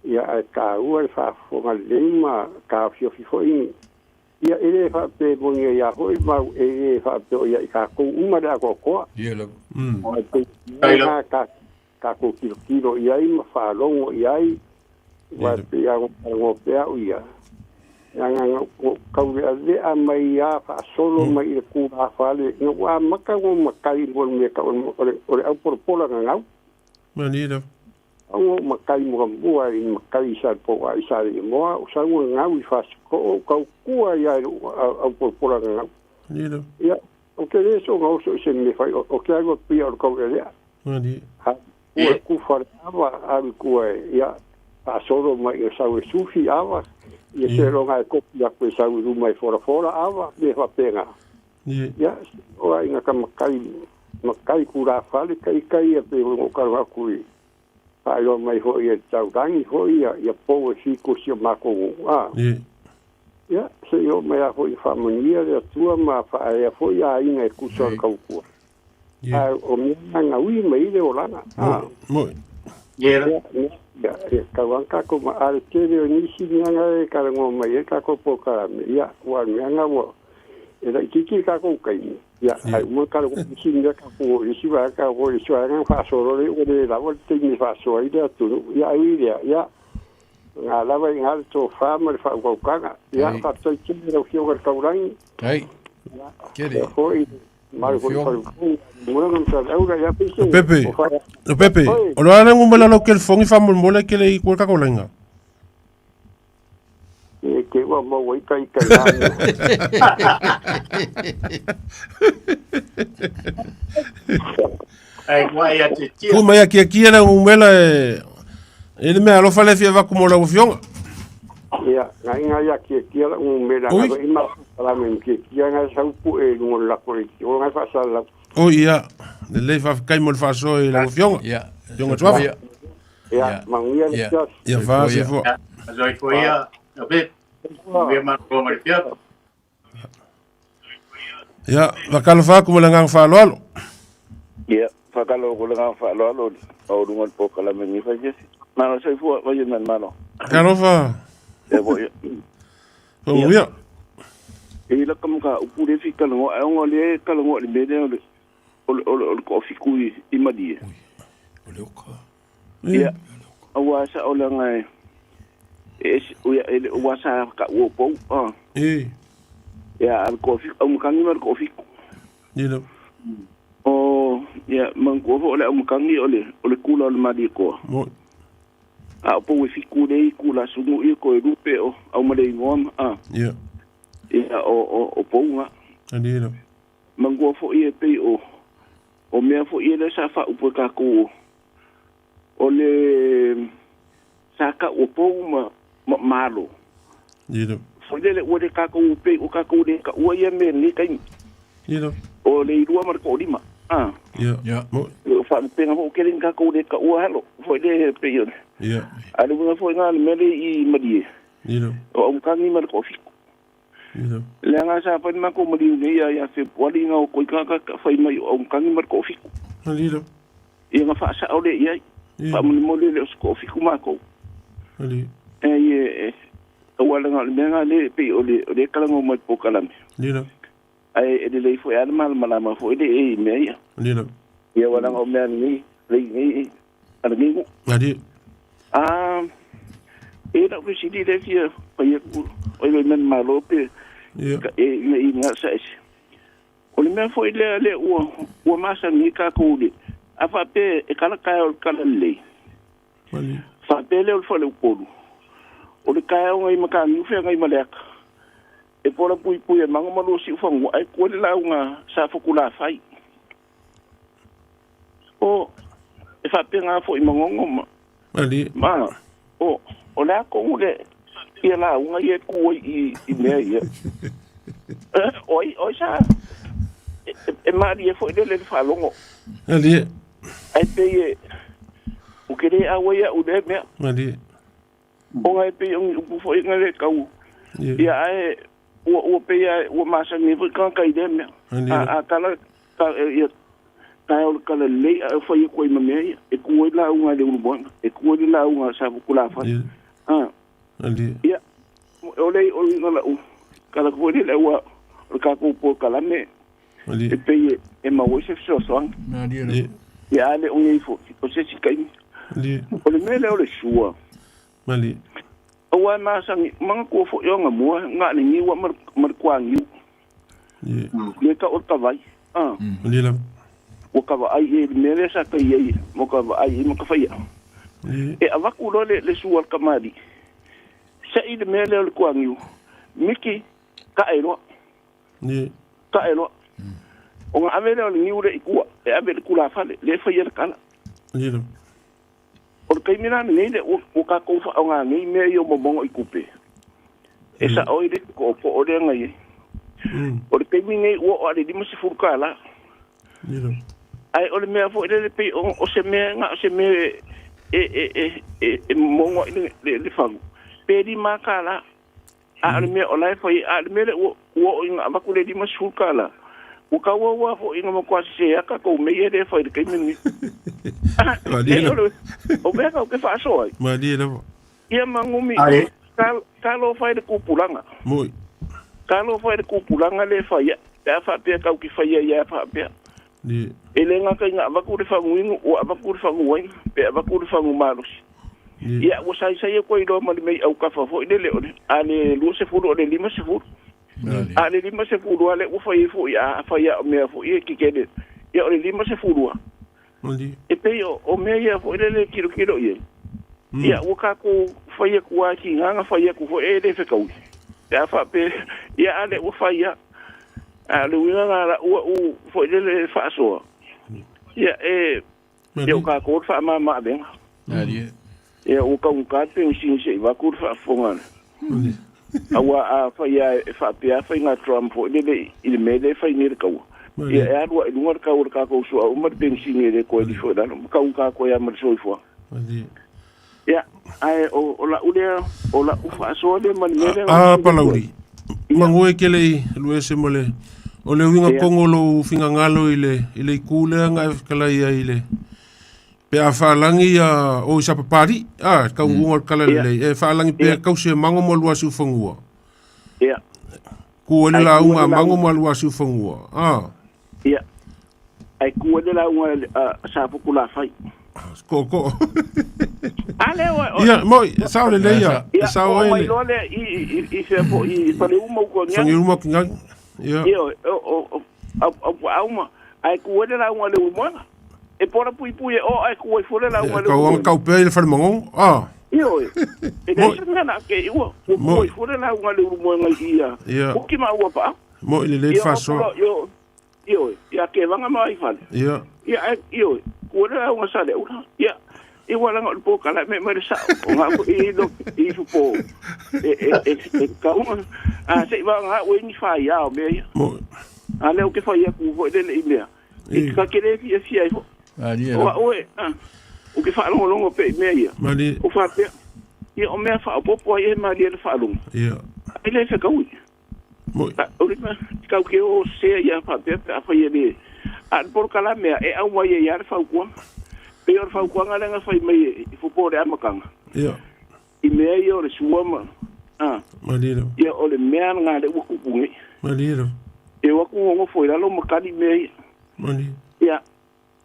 ia, ae taua le faafofoga lelei ma taofiofi foi Ia, e le faapea e moni ai lava foi mau, e le faapea o ia i tatou uma le atoatoa. Ia lava. Ae pei o mea na tatou tilotilo i ai ma faalogo i ai, aua e pei lava ona talanoa pea au ia, leaga na ou taulealea mai lava faasolo mai i le tulafale, ina ua amata ona ou matai i le mea e tau o le aupolapola gagau. Malie lava. Au ou matai muamua i matai i Salepoa i Saleimoa, o sau gagau i Fasitoo, o tautua ia i lou aupolapola gagau. Ia, ou te le soona oso i se mea fai, o te alu atu ia o le taulealea. Alu i tua e kufa le ava, alu i tua e, ia, faasolo mai o sau e sufi ava, ia seiloga e kopi atu e sau i luma e folafola ava, mea faapena. Ia, o aiga ka matai, matai tulafale, ita ia pei ona ou talanoa atu i faailoa mai foi e le taulagi foi ia, ia pou e fitu o si o matou nuu, a. Ia, se i oo mai lava foi ia faamanuia le Atua ma faaea foi aiga e tusa o le tautua. Ae o mea na na ui mai ai le olaga, a. Ia, ia, e tatau lava ona tatou ma, a o le tele o nisi mea na e talanoa mai ai le tatou polokalame, ia, aua o le mea na ua e laitiiti le tatou taimi, ia, ae uma ona talanoa isi mea tatou o i le isi vaega, tatou o i le isi vaega ona faasolo lea ua le lava le taimi e faasoa ai le atunuu. Ia, ae ui i lea, ia, o lena lava i ina le tofa ma le faautautaga. Ia, faafetai tele i lau Afioga i le Taulagi. Ia foi malu foi i Faleupolu, Lemuega ma Saleaula, ia pei se Pepe, o Pepe, o le a le numera o lau telefoni faamolemole e te le i tua i le tatou laina. E te ua mau ai tai tai la mea. Ai ua ia te tia. Tuu mai akiakia lau numera e e le mea alofa lea e fia avatu mo lau afioga. Ia, na inga ia kiakia lau numera Oi. na i ma kalame ni kiakia na sau pu e lunga o le lako le o ngai faasalalau. Oi ia, lelei faafetai mo le faasoa i lau afioga. Ia. Afioga Tuafa. Ia. Ia, manuia le Ia. afiafi. Ia fa Soifua ia. soifua. Soifua ia. Pe. Manuia malo ma le fiafi. Ia, faatalofa atu ma le agaga faaaloalo. Ia, faatalofa atu i le agaga faaaloalo i le maualuga o le polokalame i lenei faifiafi. Malo soifua, Vaioe Malo. Talofa. Ia foi. Faamanuia. E i laka mataupu lea e fia talanoa, ae ona o lea e talanoa i le mea lea o le o le o le o le toafitu i i Malie. Ia, aua sao leaga e e ese ia e le o sa taua o pou. Ah. Ia, a o le toafitu, aumatagi ma le toafitu. Ia. O, ia, manatua foi o le aumatagi o le o le kula o le Malietoa. Moi. A o pou e fitu lea i kula sunu ia toe lupe o Aumaleinoa ma a. Ia. Ia o o o pou na. Ali la. Manatua foi e pei o o mea foi ia lea sa faaupu e tatou o o le sa tau o pou ma ma malo. Ia la. Foi lele ua le tatou pei o tatou le taua ia mea i lenei taimi. Ia la. O le ilua ma le toalima. A. Ia. Ia. Moi. O faalupega foi ua tele ni tatou le taua alo. Foi lea pei o le. Ia. A o le uiga foi lena o le mea lea i Malie. Ia la. O Aumatagi ma le toafitu. Ia la. Leaga sa fai le matou maliu nei ia ia Fepuari na o koi tagata fai mai o Aumatagi ma le toafitu. Ali la. Ia na faasao lea i ai. Ia. Faamolemole e le o se toafitu matou. Ali. E e aua leaga o le mea lena lea e pei o le o lea e talanoa mai i le polokalame. Ia la. Ae e lelei foi lava le malamalama foi le e i mea ia. Lilo. Ia aua leaga o mea a lenei, lenei, a lenei nuu. Ali. A, e lau fesili lea e fia fai atu, oi loi mea malo pe Ia. e ina i ngā sa ese. O le mea foi lea lea ua, ua masani ai kākou i le, a faapea e kala taeao i le kala lelei. Ali. Faapea lea o le fale Upolu, o le taeao nai Mataniu feagai ma Leata, e pola puipui e mago ma lua siufanua ae tua le lauga sa Fotulafai. O, e faapena foi Manono ma, Ali. ma o, o le a tonu le, ia lauga ia e tu ai i, i mea ia. O ai, o ai sa, e, e malie foi lele le faalogo. Ali. Ae pei e, ou te le auai au i lea mea. Ali. Ona e pei o ni upu foi na le tau. Ia ae ua ua pei a ua masani ai foi tagata i lea mea. A a tala ta ia taeao le tala lelei ae fai atu ai ma mea ia. E tu ai lauga i le Ulumoega, e tu ai le lauga a Safotulafai. A. Ia o le o le lau tala foi lele aua o le tatou polokalame e pei e e maua ai se fesoasoani. Ia a le o nei foi o se isi taimi. O le mea lea o le sua. Aua e masani, manatua foi o anamua na o le niu lava ma le toaniu. Le tau o le tavai. A. Ua ka vaai i ai i le mea lea sa tai ai, ma ka vaai i ai ma ka fai aa. E avatu loa le sua a le tamalii, se'i le mea lea o le toaniu, miki, tae loa. Tae loa. Ona ave lea o le niu lea i tua, e ave i le tulafale, lea e faia le kala. O le taimi la lenei lea ua, ua tatou faaaoga nei mea ia o momoga i tupe, e sao ai le tootoo lea na i ai. O le taimi nei ua oo lava i le $50. Ae o le mea foi lele pei o, o se mea na o se mea e, e, e, e, e momono ai le, le, le fagu, pe $5. A o le mea o la e fai, a o le mea lea ua, ua oo ina avatu le $50, ua tauau lava foi ina matua sese ata tou mea ia lea e fai i le taimi lenei. Malie Ei, o lava. le, o mea tatou te faasoa ai. Malie lava. Ia Magumi, Are. talofa i le tupulaga. Moi. Talofa i le tupulaga lea e fai ai, pe a faapea tatou te faia ia faapea. Ie. E le gata ina avatu le faguinu, ua avatu le faguaina, pe avatu le fagu malosi. Ie. Ia, ua saisai atu ai loa ma le mei autafa foi lele o le, a le 20 o le 50. A le 50 lava lea ua fai ai foi, a fai lava o mea foi ia e kekele, ia o le 50 lava. Malie. E pei o, o mea ia foi lele e tilotilo i ai. Ia, ua tatou fai atu lava e tiga na fai atu foi e le fetaui. Pe a faapea, ia a lea ua fai lava. A o le uiga lena lau au foi lele e faasoa, ia e, ia o tatou le faamama avega. Ia ua taugata le penisini se i vaeatu le faafofoga a le. Aua a fai lava e faapea faiga Trump foi lele i le mea lea e fai nei le taua, ia e alu lava i luga le tau o le tatou suauu ma le penisini e le toe lifo i lalo, ma taugata atu ai lava ma le soifuaga. Ia, ae o, o lau lea, o lau faasoa lea ma le mea lea na A Palauli, magu e kele i luese mo le o le uiga kogo o lou finagalo i le i le itu lea na e fetalai ai i le pe Pe a faalagi ia o i sapapali'i, a, le taunuuga o le tala lelei, e faalagi pea tausi e mago ma lua siufanua. Ku ai le lauga a mago ma lua siufanua, a. Ia. Ae ku ai le lauga a Sapotulafai. Tootoo. A lea ua... Ia, moi, e sao lelei ia. E sao ai le... Ia, oo mai loa lea i fea foi, i Faleu ma Utuagiagi. Faleu ma Utuagiagi, ia. Ia, o Aupuaau ma... Ae ku ai le lauga a Leulumoega. E pola puipui e o ae ku ai fua le lauga a Leulumoega. Tau tau pea i le fale magogo, a. Ioe. E leai se mea na ake i ua. Ua ku ai fua le lauga a Leulumoega i ia Uki ma Uapaau. Moi lelei le faasoa. Ioe, ia Kevaga ma Vaifale. Ia. Ia, ae, ioe, ku ai le lauga a Saleula. Ia, i ua laga o le pokala e me mai le sao. O ngā ko i lo i fupo. E e e e kaunga. A se i va ngā ue ni whai ao mea ia. Moi. A leo ke whai aku fo le le i mea. I ka ke le fia fia i fo. O a oe, o ke whaalongolongo pe i mea ia. Mali. O whapea. Ia o mea whaopopo ai e malie le whaalongo. Ia. Ai le whakaui. Moi. O le kau ke o sea ia whapea pe a whai e le. A le porokala mea e au mai e ia le whaukuanga. Pe o le whaukuanga lenga whai mai e fupo le amakanga. Ia. I mea ia o le sua ma. A. Malie lava. Ia o le mea nga le ua kupu nei. Malie lava. E o aku ngongofo i lalo makali mea ia. Malie. Ia,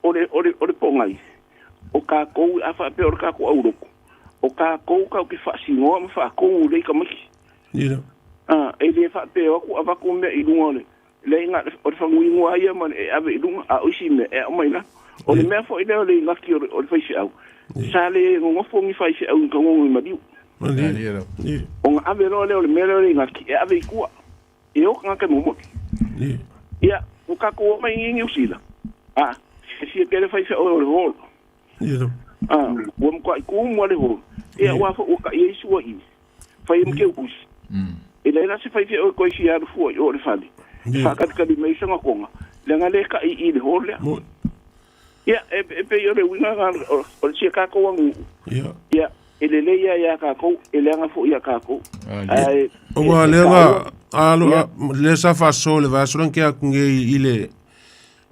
o le, o le, o le pongai, o kākou a faapea o le kākou auloko, o kākou kau ke faasinoa ma faakou lei ka maiki. Malie lava. A, e le faapea o aku avatu mea i luga o le, le inga, o le faguigoa ia ma le e ave i luga, a o isi mea e aumai i lalo. O le mea foi lea o le igaki o le, o le faifeau, sa le gogofo ni faifeau i ka gogo i maliu. Malie. Ona ave loa lea o le mea lea o le igaki e ave i tua, e o tagata e momoli. Ia, ua tatou omai i Niu Sila, a, fiafia tele faifeau o le hall. A, ua matuai tumu lava le hall. Ia, ua foi ua ta'i ai sua i, fai ai ma keukusi. E leai la se faifeau e toe fia alu fua i o i le fale, e faakalikali mai ai sana toga, leaga lea e ta'i i i le hall lea. Ia, e pei o le uiga lena o le sia tatou aganuu. Ia, e lelei lava ia tatou, e leaga foi ia tatou. Ae Aua lea na alo lea sa faasoa i le vaiaso lea na tea atu nei i le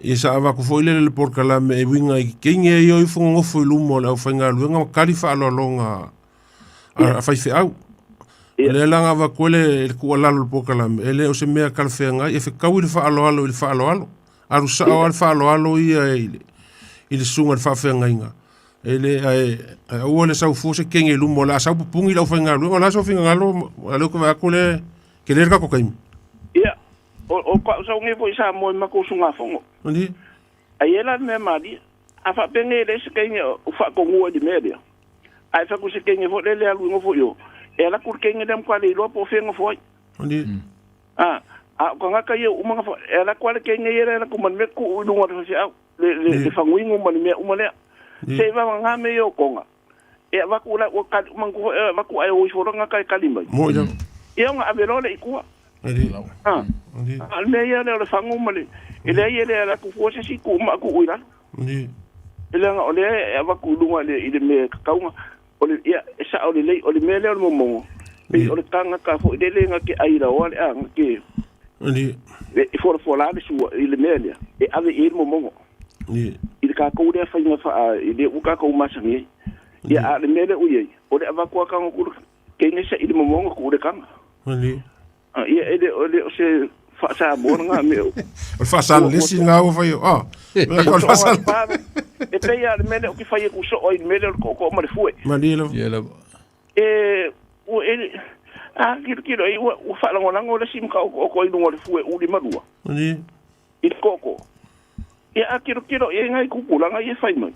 ia sa avatu foi lele le polokalame e uiga i kekeigi ai o ifo nonofo i luma o le aufaigaluega ma tali faaaloaloga a faifeau. O lea la na avatu ai le tuualalo i le polokalame, e le o se mea talafeagai, e fetaui le faaaloalo i le faaaloalo. Alu sao lava le faaaloalo ia i le, i le susuga i le faafeagaiga. E le, ae, ae aua le sau fua se kenge i luma, o le a sau pupuni le aufaigaluega, o le a sou finagalo, a lea ou te vaai atu o lea e tele le tatou taimi. Ia, o, o ka'u sau nei foi i Samoa i matou usugafono. Ani? Ai e la le mea malie. A faapenei e leai se kenge o faatonua i le mea lea, ae fai atu se kenge foi lele e alu i nofo i o, e alu atu le kenge lea matua le iloa po o fea e nofo ai. Ani? A, a o tagata ia uma na, e alu atu lava le kenge ia e alu atu ma le mea tuu i luga o le faifeau, le, le, le faguinu ma le mea uma lea. Se i vavagā mea ia o Toga, e avatu la ua kali, manatua foi e avatu ae o ifo loa tagata e kali mai. Moi lava. Ia ona ave loa lea i tua. Ani. A, Ani. a o le mea ia lea o le fagu ma le, e leai e le alu atu fua se isi tuu ma tuu i lalo. Ani. E leaga o lea e avatu i luga i le, i le mea e tatau ona, o le, ia, e sao lelei, o le mea lea o le momono, pei o le tagata foi lele na te ai laoa le a, na te, Ani. e folafola le sua i le mea lea, e ave i ai le momono. Ani. I le tatou lea faiga faa, i le ua tatou masani ai. Ia, a o le mea lea ua i ai, o le avatu a tago ku le teine saʻi le momono tuu le taga. Ani. A, ia, e le, e le o se faa-Samoa lena mea. O le faasalelesi lena ua fai o, a. O le faasal... E pei lava o le mea lea ou te fai atu soo ai i le mea lea o le tootoo ma le fue. Malie lava. Ia lava. E, ua, e, a tilotilo ai, ua, ua faalagolago le isi mataotooto i luga o le fue u52. Malie. I le tootoo. Ia, a tilotilo i ai nai tupulaga ia e fai mai.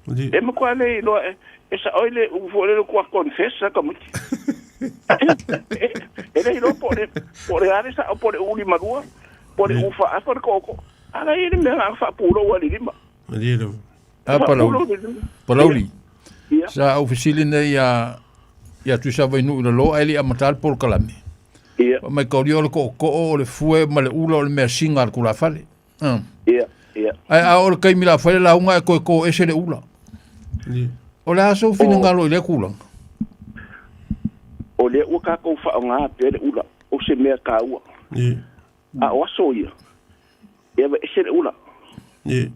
Malie. E matua le iloa e, e sao ai le upu foi lele ua confess a tamaiti. E le iloa po o le, po o le a le sao, po o le u52, po o le u4 le tootoo. A la e i ai le mea na faapulou lava i le lima. Malie lava. A Palauli. Palauli. Ia. Sa ou fesili nei ia ia Tuisavainuu i lalo ae le i amata le polokalame. Ia. Fai mai kaulia o le tootoo, o le fue ma le ula o le mea siga a le tulafale. Ia, ia. Ae a oo i le taimi o le a fai le lauga ae toe to ese le ula. Ia. O le a sou finagalo i lea tulaga? O lea ua tatou faaaoga pea le ula, o se mea taua. Ia. A o aso ia, e aveese le ula. Ia.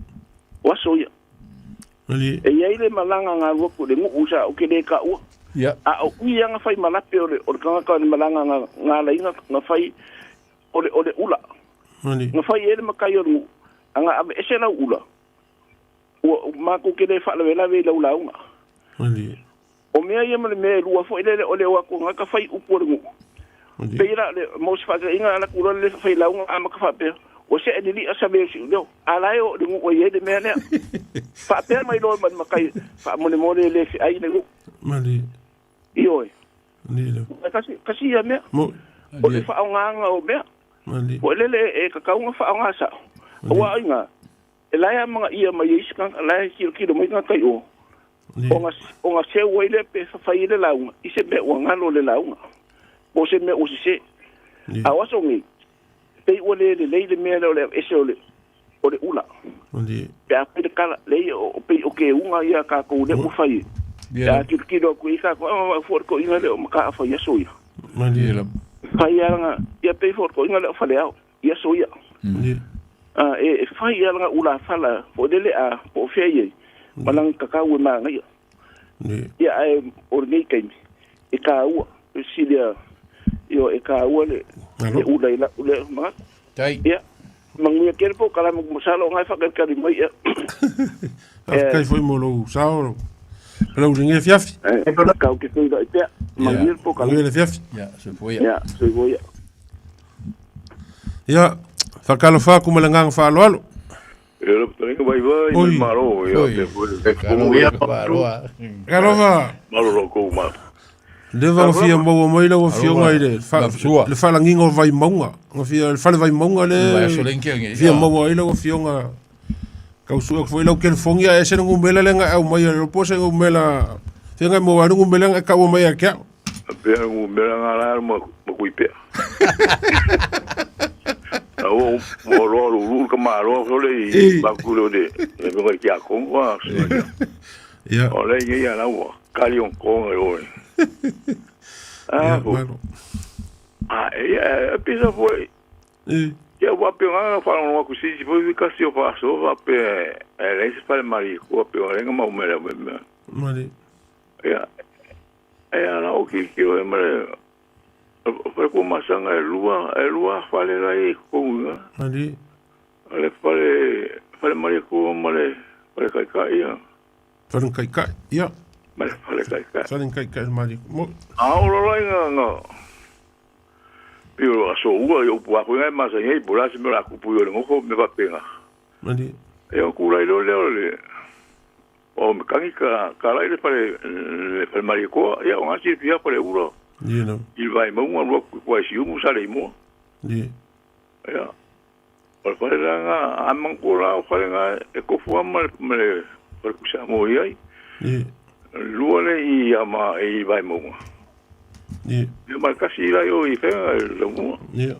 O aso ia. E i ai le malaga na alu atu i le nuu sa ou te le taua. A o i ia na fai ma lape o le o le tagata o le malaga na na ala ai na fai o le o le ula. Na fai i ai le matai o le nuu, ana aveese lau ula, ua matou te le faalavelave i lau lauga. O mea ia ma le mea e lua foi lele o le o atu o tagata fai upu o le nuu. Pei la o le, mo se faataitaiga, ala atu loa le failauga amata faapea, Ua see lili'a sa mea o Siuleo, a la e oo i le nuu e i ai le mea lea. Faapea mai loa ma le matai, faamolemole e le feai le nuu. Ioe. Kasi, kasi ia mea. O le faaaogaga o mea. Foi lele e tatau ona faaaoga sao. Aua o iina, E la e amanaia mai ai isi tagata, la e tilotilo mai tagata i o, ona, ona seu ai lea pe fafai ai le lauga i se mea ua galo le lauga, po o se mea ua sese. A o aso nei, pei ua le lelei le mea lea o le aveese o le, o le ula. Pe a fai le tala, leai, o, pei o keuga ia a tatou lea ua fai, pe a tilotilo atu i ai tatou, a, foi le toeaina lea o Mataafa i aso ia. Fai lava lana, ia pei foi o le toeaina lea o Faleao i aso ia. A, e fai lava lana ulafala foi lele a po o fea i ai, ma lana tatau e manaia. Ia, ae o lenei taimi, e taua, e sili a, ioe, e taua le, le ula i lau lea manatu. Ia, manuia tele polokalame, masalo o lena e faatalitali mai. Ia. Faafetai foi mo lou sao, lau lenei afiafi. Tau te feiloai pea. Manuia le polokalame. Manuia le afiafi. Ia, soifua ia. Ia, soifua ia. Ia, faatalofa atu ma le agaga faaaloalo. Ia le fetalaiga vaivai ma le Malo, ia Oi. te foi. Talofa faaloa. Talofa. Malo lo kou ma. Leva na fia maua mai lau afioga i le fa, Lavasua. le faalagiga o Vaimauga. Na fia le fale Vaimauga le Vai aso lenke nge. fia maua ai lau afioga. Tau sue atu foi lau telefoni ae ese le numera lea na e aumaia le iloa po o se numera fea na e maua ai le numera na e taua mai ia te au. Pea numera nga la ma ma kui pea. A o o loa lu lu ka malo so le i ba ku le de le me ki a kong wa. Ia. O le ngi ya la wa kali on kong e o. Ia, Ah, ko. malo. Ah, e e pisa foi. Ia ua pe nga fa no ku si si foi ka si o fa so fa pe e le se fa mari ku pe o lenga ma umele me. Mali. Ia e ala o ki ki o e mare fale ku masanga e lua fale la i ku nga. Mali. Le fale fale mari ku mare fale kai kai ia. Fale kai kai. Ia. Mare fale kai kai. Fale kai kai mari. Mo. A o lo la nga Pio a so ua i upu a koe ngai masa i po la se mea la kupu i o le ngoko me papenga. Mali. E o kula i lo leo le o me kangi ka ka lai le fale le fale mari koa ia o ngasi pia fale ura. Ie no. I vai maunga lua ku kua si umu sa le imoa. Ie. Ia. O le fale la nga a manko la o fale nga e kofu ama le le fale kusa mo i ai. Ie. Lua le i ama e i vai maunga. Ie. Ia ma kasi la i o i whenga e le mua. Ie.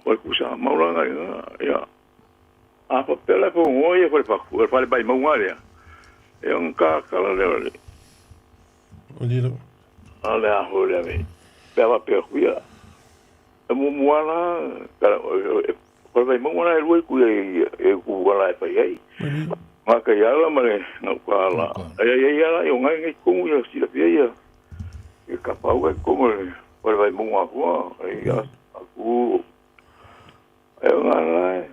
O le kusa maulanga i nga, ia. A pa pela po ngoi e fale paku, e fale bai maunga lea. E on ka kala lea le. O le lava. A le a ho lea me. Pea va pea kuia. E mu muala, kala, e fale bai maunga la e lua i kuia i e ku wala e pai ai. Nga ka iala ma le nga ka ala. Ai ai ai ala i o ngai ngai kongu ia sila pia ia. I ka pau ai kongu le fale bai maunga kua. Ai a ku. E o nga la e.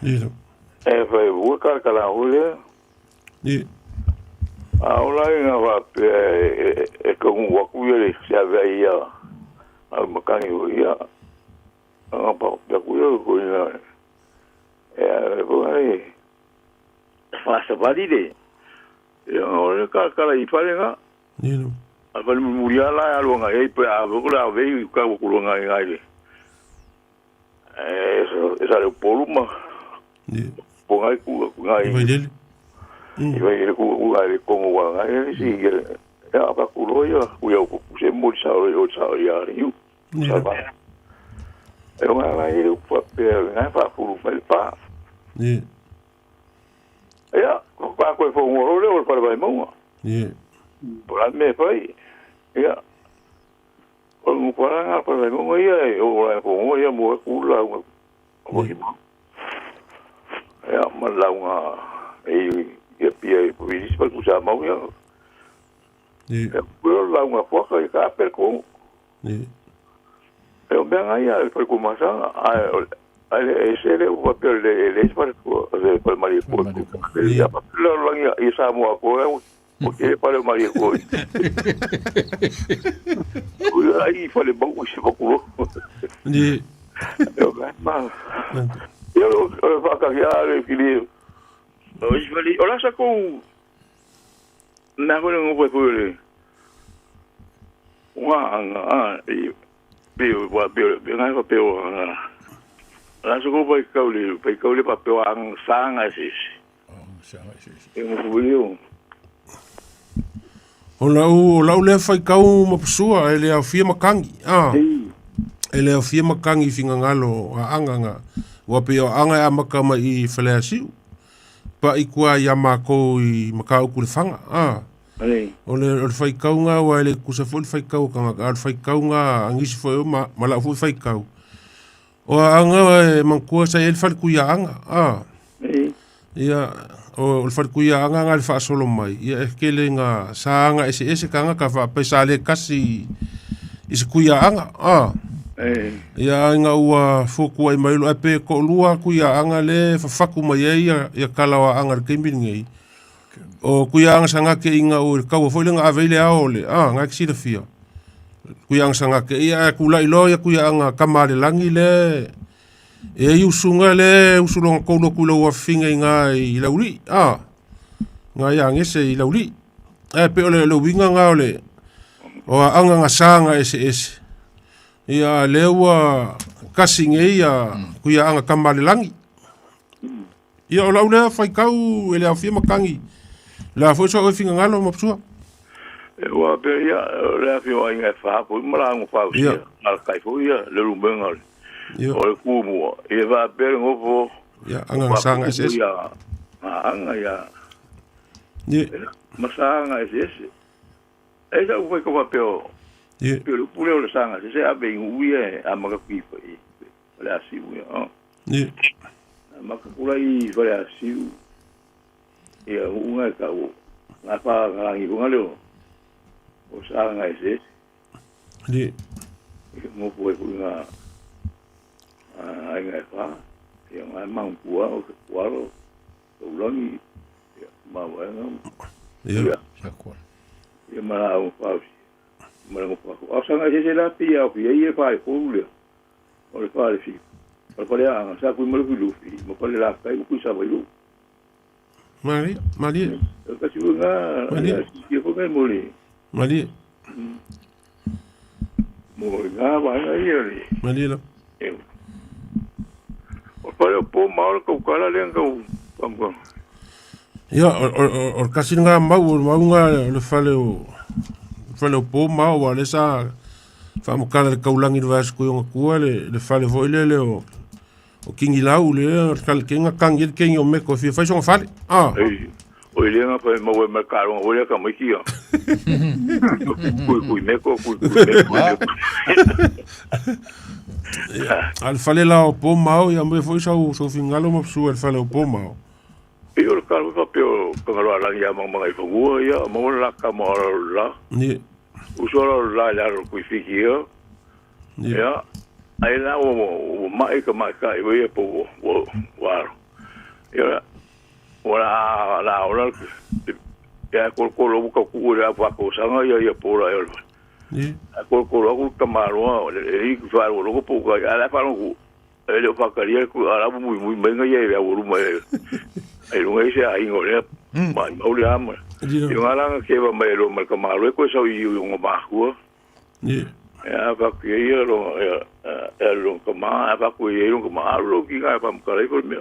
Ie. E fai ua ka ka la hule. Ie. A ola i nga wa pe e ka ngu waku ia le se ave ai ia. A makangi o ia. Nga pa pe ku ia ko ina. E a e po ai. Fa sa vali le. Ia o le ka ka la i fale nga. Ie no. A fale muri ala a luanga e pe a ko la ve i ka ku luanga i ngai le. E sa le polu ma. Ie. Po ngai ku ku ngai. Vai lele. I vai le ku ku ngai le kongo wa ngai si i e a ka ku lo ia ku ia ku se mo sa o sa ia ri. Sa va. E o ngai ngai le pa pe ngai pa ku pa pa. Ie. Ia ko pa ko fo ngoro le o pa vai mo. Ie. Po la me fai. Ia. O mo pa nga pa vai mo ia e o la ko mo ia mo ku la mo. Ko ki mo. Ia ma la nga E ia pia i isi fale Tuisamau ia. E pule o le lauga fuaka ia ka ape le kogu. E o mea nga ia le fale Tuamasaga ae ae le ese le upu faapea le e leai se fale se fale Malietoa i tua. Ia faapea le lalolagi i Samoa atoa ua tele fale o Malietoa. Ua ai fale mau i se makulo. E o mea ma. Ia o le faatasi a le kili. O isi fale o la sa kou mea foi le nofo ai foi o le o ngā anga a i pe o wa pe o pe ngai pe o anga la sa kou pai kau le pai kau le pa pe o anga sanga se se e mo fu o O lau, o lau lea faitau ma pasua e le aofia makangi. Ah. E le aofia makangi i fingagalo o aaga nga. Ua pei o aaga e amata mai i Faleasiu. Pa'i kua iā makou i Matautu i Lefaga. Ah. O le, o le faitauga aua e le tutusa foi le faitau a tagata, a o le faitauga a nisi foi o ma, ma lau foi faitau. O Aaga e manatua sa i ai le falekuiaaga, a. Ia, o le falekuiaaga na le faasolo mai, ia e tele ina sa aga eseese tagata faapea sa le tasi i se kuiaaga, a. Ia ina ua fuafua'i mai loa, ae pe toalua kuiaaga lea e fafatu mai ai ia tala o Aaga i le taimi lenei. O kuiaaga sagate ina ua i le taua foi lea na ave ai le ao o le, a, na e te silafia. Kuiaaga sagate, ia ae tulai loa ia kuiaaga tama a le lagi lea e i ai usuga lea e usu lona tolu atu i lau afafine i ina i Laulii, a, ina ia Agese i Laulii. Ae pei o le uiga lena o le o aaga na sa na eseese. Ia lea ua kasi nei ia kuiaaga tama a le lagi. Ia o lau lea faitau e le aofia matagi. O le a foi so oe finagalo Mapusua? E ua pea ia, o le afio aiga e fa foi ma laga fausia. Alakai foi ia le lumega o le, o le kumua. Ia faapea le nofo. Ia, aga na saga eseese. Ia, aga ia. Ia. Ma saga eseese. E sa ufai ko faapea o. Ia. Pe o le upu lea o le saga eseese ave i nuu ia e amata kui foi. Faleasiu ia. Oh. Ia. Maka kula i Faleasiu. Ia uunga e kau. Ngā wha ngā rangi hunga leo. O sa ngā ese. Ia. Ia ngopo e hui ngā ai ngā e wha. Ia ngā mangpua o te kuaro. Taulangi. Ia mawaenga. Ia. Ia mara au whausi. Mara ngopo aku. Au sa ngā ese la pi au pi. Ia e wha e kōru leo. O le fale fi. O le fale anga, sa kui malu lufi, ma fale la kai kui sa vai lu. Malie, malie. Ka si nga, Malie. ki ko ngai mole. Malie. Mo nga wa nga ia le. Malie la. E. O fale o po ma o kau kala le kau pam pam. Ia, o le kasi lena mau, o le mauga o le fale o le fale o po ma o le sa faamatala i le taulagi i le vaiaso tui ona tua le, le fale foi lele o o Kingilau le o le keinga tangi ai le keingi o Meko e fia fai sona fale. Ah. Ei, o ile nga pa mau e mai ka ronga ole ka mai kia. Kui kui meko kui kui meko. A le fale la o po mao ia me foi sau sau fingalo ma psua le fale o po mao. I o le ka fa pe o ka ngalo ala ia mang mang i fangua ia mo la ka mo la. Ni. Uso la la la ro kui fiki ia. Ia. Ai la o o mai ka mai ka i ia po o wa. Ia o la la o la ia ko ko lo ka ku la pa ko sanga ia ia po la ia. Ni. Ko ko lo ka maloa le i fa lo ko po ka ala fa lo e le fa ka ria ku ala mu mu mai nga ia ia uru mai. Ai lo ngai se ai ngo le mai mau le ama. I nga la ke va mai lo mai ka malo ko sa i yo ngo ma ku. Ni. E fa ku ia lo e lo ka ma fa ku ia lo ka ma lo ki nga fa ka le ko me.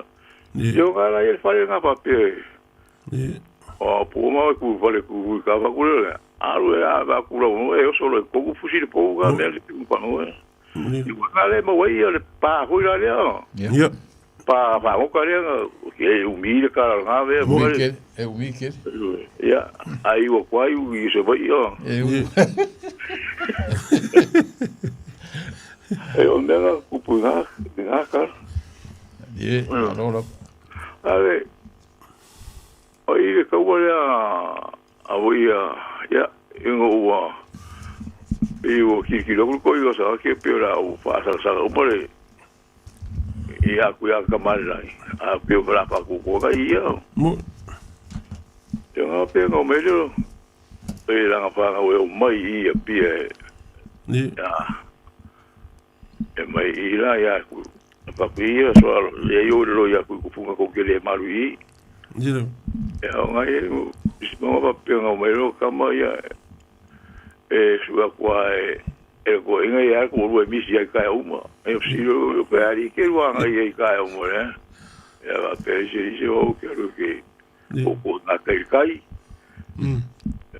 Ni. Yo nga la ia fa nga fa pe. Ni. O pu ma ku fa le ku ka fa ku le. Alu e a fa ku lo e o solo ko ku fusi le po ka me le ku pa no. Ni. I wa le ma wai le pa hu la le. Ia. Pa fa o ka le ke u mi le ka nga ve mo. E u mi ke. Ia ai o kwai u i se vai o. E u. E o mea kupu ngā, ngā kar. Ie, alo la. Ale. O i le kaua lea a voi ia, ia, ina ua, i ua kilokilo atu le toeaina sa ake pei o le a ou faasalasala uma le, ia aku ia ka male lai, a pei o la faatuatuaga ia. Mo. Ia nga pe nga mai le, e langa whanga o mai i a pia e, Ni. ia, e mai i la ia ku, pa ku ia so alo, ia i o le lo ia ku ku funga ko kele maru i. Ni lo. E o ngai e, isi mga pa pe nga mai lo kama ia, e sua kua e, e ko inga ia ko ru e misi ai kai uma. E o si lo pe ari ke rua ngai ai kai uma ne. Ia va pe se se o ke ru ke Ni. o ko na kai kai.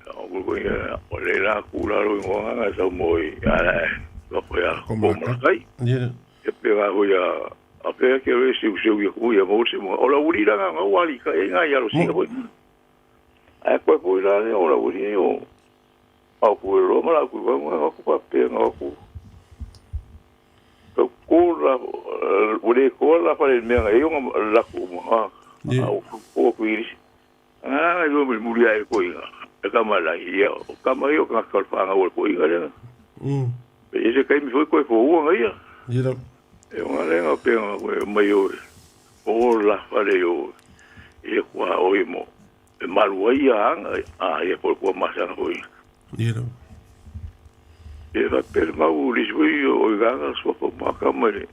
O ko ia o le la ku la ro ngo nga sa mo i ala ko ko ya Ko ko malaka. mo kai. Ni lo. E pe ga ho ya a pe ke re se se ya ku ya mo se mo. O la uri la nga wali ka e nga ya lo si ho. Ai ko ko la ne o la uri o. A ku ro ma la ku ko nga ku pa pe nga ku. Ko ko la o le ko la fa le me nga yo nga la ku mo ha. Ni. A o ko ku iri. Ah, yo me muri ai ko inga. E ka mala ia. O ka mai o ka ka fa nga o ko inga le. E se kai mi foi ko fo o nga ia. Ni lo. E o le nga pe nga ko mai o. O la fa le o. E kwa o i mo. E malu ai ia anga a ia por ko ma sa ko. Ni lo. E va per mau li sui o i ganga so ko ma ka mai.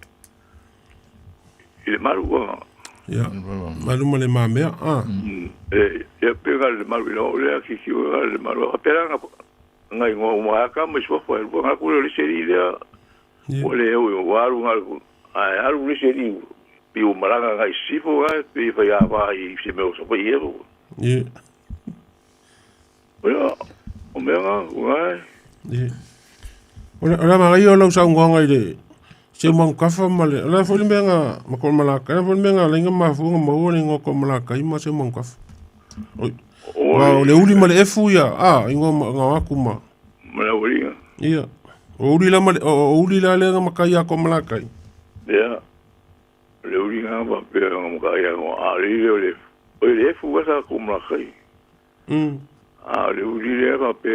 E malu wa. Ia. Malu ma le mamea. Ah. E ia pe ga le malu o le ki ki o le malu. A pera nga nga ingo o ma ka mai so fo e nga ku le seri le. Ni. O le o o aru nga a aru le seri pi o maranga nga sifo ga pi fa ya va i se me o so i e. Ni. O ya o me nga nga Ni. O le o le magaia o lau saunoaga i le se mau kafa ma le o le a foi le mea ga ma ko malakai o le a foi le mea ga alai ga mafuga maua le igoa ko malakai ma se mau kafa. Oi. o Wa o le uli ma le efu ia, a igoa ma ga aku ma. ma la uri. Ia. O uli la ma le o uli la le ga makai a ko malakai. Ya. Le uri nga pa pe nga mo ka ya ngo a le le le. O le fu ga sa ko ma kai. A le uri le pa pe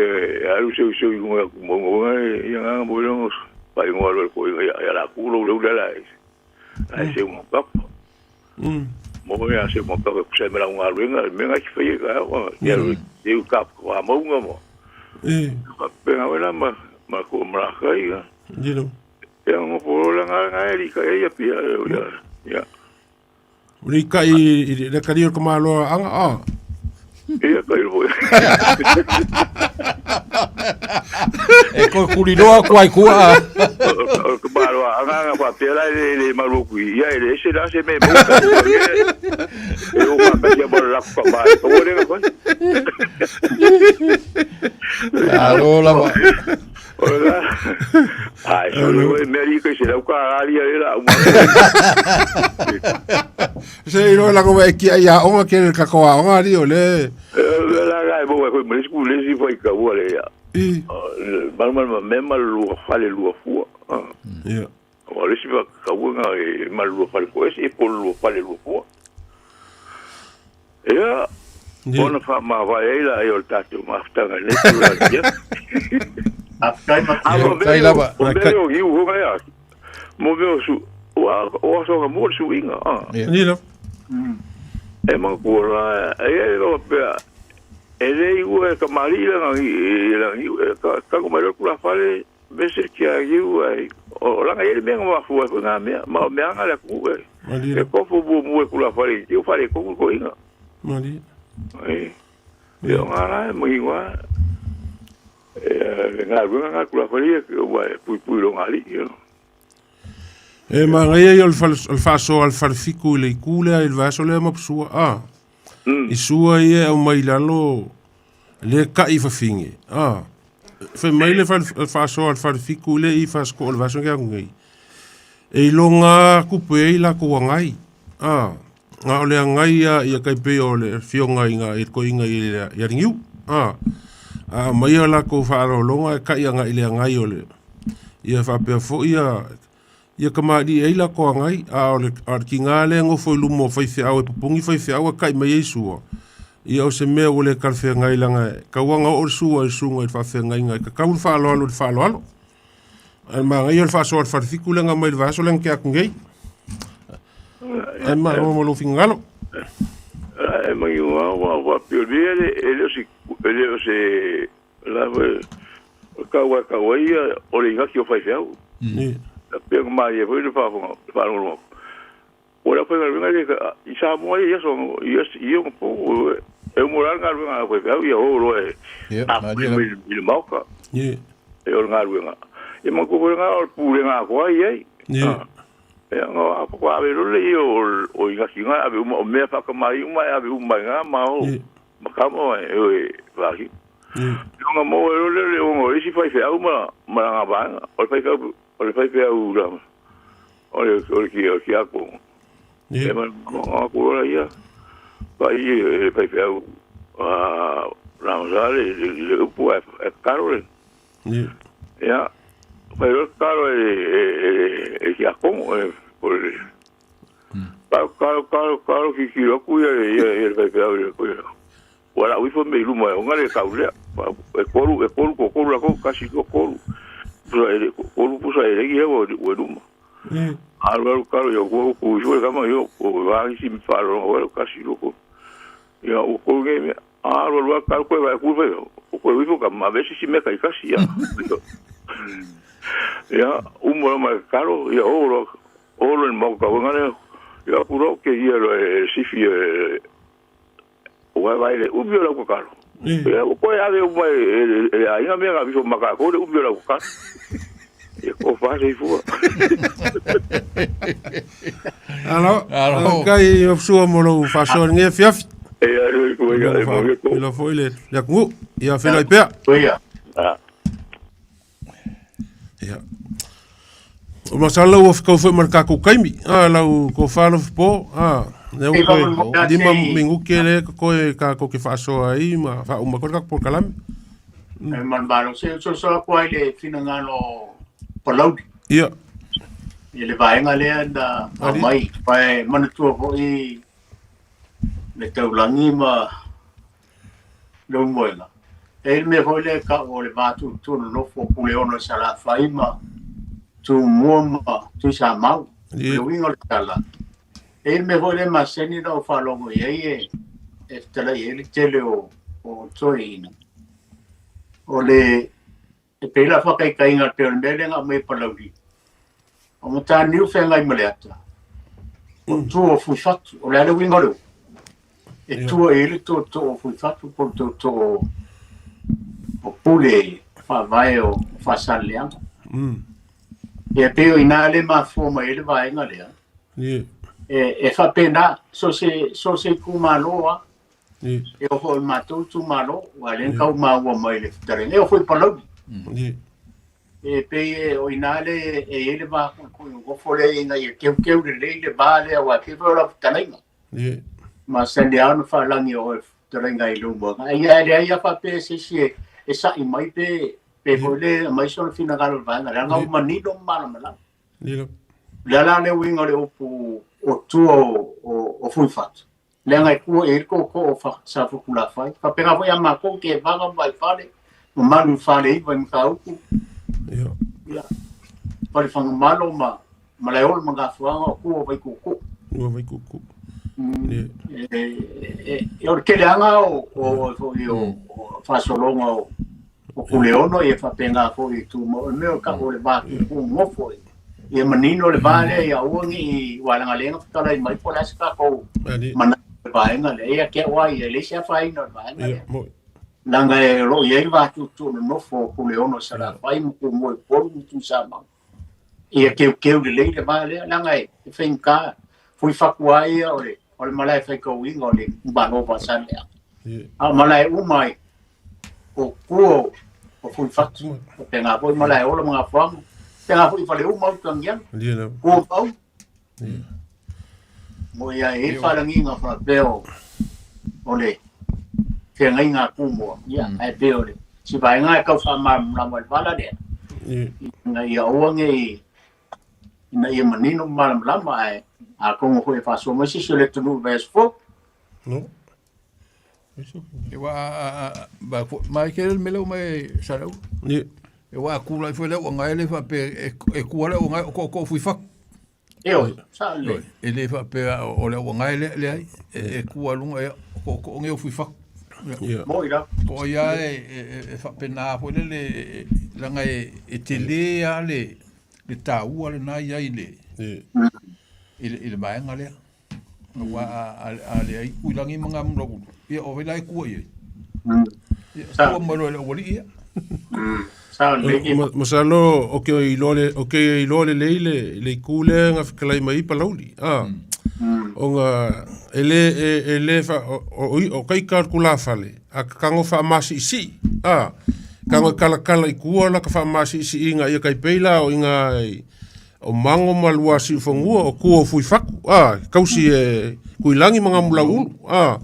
a lu se se ngo ya mo ngo ya nga mo le ngo pa ngo lo ko ya ya la ku lo le la. Ai se mo ka. Mo ya se mo ka ko se me la nga lu nga me nga ki fe ga wa ya lu e u kap ko a mo nga mo. E. Pa pe nga la ma ma ko ma kai ga. Ni lo. Ya ngo po la nga nga ri ka ya pi ya ya. O le kai i le kali o ka maloa anga a. Ia kai lo. E ko kuliloa kuai kua. O ka maloa anga nga pa pe la le le malu ku ia le se la se me mo. E o ka ka ia mo la ku ka ba. O le nga ko. Alo lava. O la. Ai so le me ri ko se la ka ali ia la. Se i lo la ko e ki ia onga ke le ka ko onga ri o le. La ga mo ko me ku le si foi ka o le ya. I. Mal mal me mal lu fale lu fu. Ia. O le si va ka o nga e mal lu fale ko e po lu fale lu fu. Ia. Ni. Ona fa ma va e la e o tatu ma ftanga le tu la ia. Afkai ma A mo Tai me lava. o me o giu ho ga ya. Mo me o su wa o so ga mo su inga. Ah. Ia. Ni lo. E ma ku la e e lo pe e le iu e ka mari la nga i la i ka ka ko mai ku la fale me se ki a iu ai o la nga ele me nga fu e nga me ma me nga la ku e Mali e lo. ko fu bu mu e ku la fale iu fale ko ko inga. Mali. E e nga la mo i wa e nga ru nga ku la fale e wa pu pu lo nga li yo. E magaia ia o le fale o le faasoa a le falefiku i le iku lea i le vaiaso lea ma pasua a. I sua ia e aumai i lalo le ka'i fafine a. Fai mai le fale faasoa a le falefiku i le i faasiko'o le vaiaso ke agu nei. E iloga kupe ai lakou agai a. Ga o le agai ia ia kai pei o le fioga i ga i le koiga i le ia ligiu a. A aumaia o lakou faalologa e ka'i aga'i le agai o le ia faapea fo'i ia ia kamali'i ai lakou agai a o le a o le kigā lea e gofo i luma o faifeau e pupugi faifeau e ka'i mai ai sua. Ia o se mea ua le talafeagai leaga e tauaga oo le sua i le susuga i le faafeagaiga e tatau le faaaloalo i le faaaloalo. Ae manaia le faasoa a le falefitu lea na aumai i le vaiaso lea na tea atu nei. Ae malo mo lou finagalo. E manino ua ua piolia le e le o se e le o se la foi o tau ai tau ai ia o le inati o faifeau. E pei ona malie foi le faafofoga faalogologo atu. O le aufaigaluega le i Samoa ia i aso i aso i ona po e uma loa le galuega a le aufaifeau ia o loa e apuli mai i le maota. E o le galuega. Ia manatua foi lena o le pulega atoa e i ai. Ia ona faatoa ave loa lea o inati na ave uma o mea faatamai uma e ave uma i ina ma o ma tama e o e faatino. Ia ona maua ai loa lea o le ona o isi faifeau ma ma lana vaega. O le faifeau o le faifeau la o le o le o le tiakono. E ma ma ku ora ia pa i e faifeau a la sa le le upu e e karo le. Ia fai o karo e e e e tiakono e o le karo karo karo karo ki ki aku ia ia ia le faifeau le ko ia. Ua lau ifo me i luma e ona le kau lea. E kolu, e kolu, ko kolu lako, kasi ko kolu. Pusa ele, kolu pusa ele ki ua ua luma. Alu alu kalo ia kua ku ifo le kama io, o vaangi si whaalonga wale kasi loko. Ia o kolu nge mea. Alu alu alu kalo koe vai ku fai. O koe ifo ka ma vesi si meka i kasi ia. Ia umo la mai kalo ia o lo o lo ni mau ka wengale. Ia kuro ke ia lo e sifi e Ua vai le umi o lau kakalo. Ia, ua koe ave uma e le aiga mea nga viso maka ko le umi o lau kakalo. Ia ko fa se ifua. Alo, alo. Kai o sua mo lou faasoa i lenei afiafi. E ia le ko ia e mo ko. Ilo foi le le atunuu. Ia feiloai pea. Ia. Ia. O masala ua fekau foi ma le tatou taimi. A lau tofa Alofipo, a lea ua toe 5 minute lea e totoe tatou te faasoa ai ma faauma atu ai le tatou polokalame. E malomalo, se soso atu ai le finagalo o Palauli. Ia. I le vaega lea na aumai, aua e manatua foi le taulagi ma lou moega. E i ai le mea foi lea e tau o le va tuutuu nonofo o Puleono i Salafai ma Tumua ma Tuisamau. O le uiga o le tala, e i ai le mea foi lea e masani ona ou faalogo i ai e fetalai ai le tele o toeaiina, o le e pei la faataitaiga pei o le mea lea na aumai e Palauli, o Mataniu feagai ma Leata, o tua o Fuifatu. O le a le uiga o le upu? E tua i ai le tootoo o Fuifatu po o le tootoo o Pule faavae o Faasaleleaga. Ia pei o i ina lea e mafua mai ai le vaega lea. E faapena, so o se itumalo lava, E oo foi i le matou itumalo, aua o lea na tau maua mai le fetalaiga, e oo foi i Palauli. E pei o i ina lea e i ai le va tuitui nonofo lea ina ia teuteu lelei le va lea, aua e pei foi o lau fetalaiga. Masani lava ona faalagi o oe fetalaiga i lou moega. Ia e leai lava faapea se isi e sa'i mai pe foi lea aumai sona finagalo i le vaega lea, leaga ua manino ma malamalama. O le a la le uiga o le upu o tua o Fuifatu? Leaga e tua i ai le tootoo o Safotulafai. Faapena foi ia matou, Tevaga ma Vaifale, ma Manu i Faleiva i Matautu. Ia. Falefagamalo ma Malaeola ma Gafuaga o tua o Vaituutuu. Tua o Vaituutuu. E o le keleaga o o foi o faasologa o o Puleono ia faapena foi i Tumau. O le mea o tau o le va tuutuu nofo ia manino le va lea ia aua ne i aua leaga lea na fetalai mai po o le a se tatou manatu i le vaega lea. Ia te au lava ia e leai se afaina o le vaega lea. Leaga o lo o i ai le va tuutuu nonofo o Puleono i Salafai ma Tumua i Upolu ma Tuisamau. Ia teuteu lelei le va lea leaga e faigata Fuifatu lava ia o le o le malae faitauina o le itumalo o Faasaleleaga. A o malae uma ai o tua o Fuifatu, faapena foi Malaeola ma Gafuaga, faapena foi i Faleuma Utagiaga, tua o Maui. Mo ia e i ai le faalagiga faapea o le feagaiga a Tumua, ia, ae pei o le si vaega e tau faamalamalama i le vala lea, ina ia aua ne i ina ia manino ma malamalama, ae atonu foi e faasoa mai se isi o le atunuu i le vaiaso fou. No. Aua a ma e tele le mea lea ua mai Saleaula. Aua a tulai foi le auaunae le faapea e tua le auaunae o tootoo fuifatu. Ioe, sao lelei. E le faapea o le auaunae lea, leai, e tua i luga, o tootoo nei o fuifatu. Ia. Moni lava. Po o ai lava e faapena foi lele, leaga e tele lava le taua lena e i ai i le vaega lea. Aua a leai Tuilagi ma Gamulaulu, ia o ai la e tua i ai? Ia, tua mai loa i le aualii ia. Masalo o ke iloa le o ke iloa lelei le le itu lea na fetalai mai ai Palauli a ona e le e le fa o o taita o le tulafale a tago faamasiisii a tago e kalakala i tua la ka faamasiisiiga ia tai pei la o iga O Mago ma Luasiufanua, o tua o Fuifatu, a, tausi e Tuilagi ma Gamulauulu, a.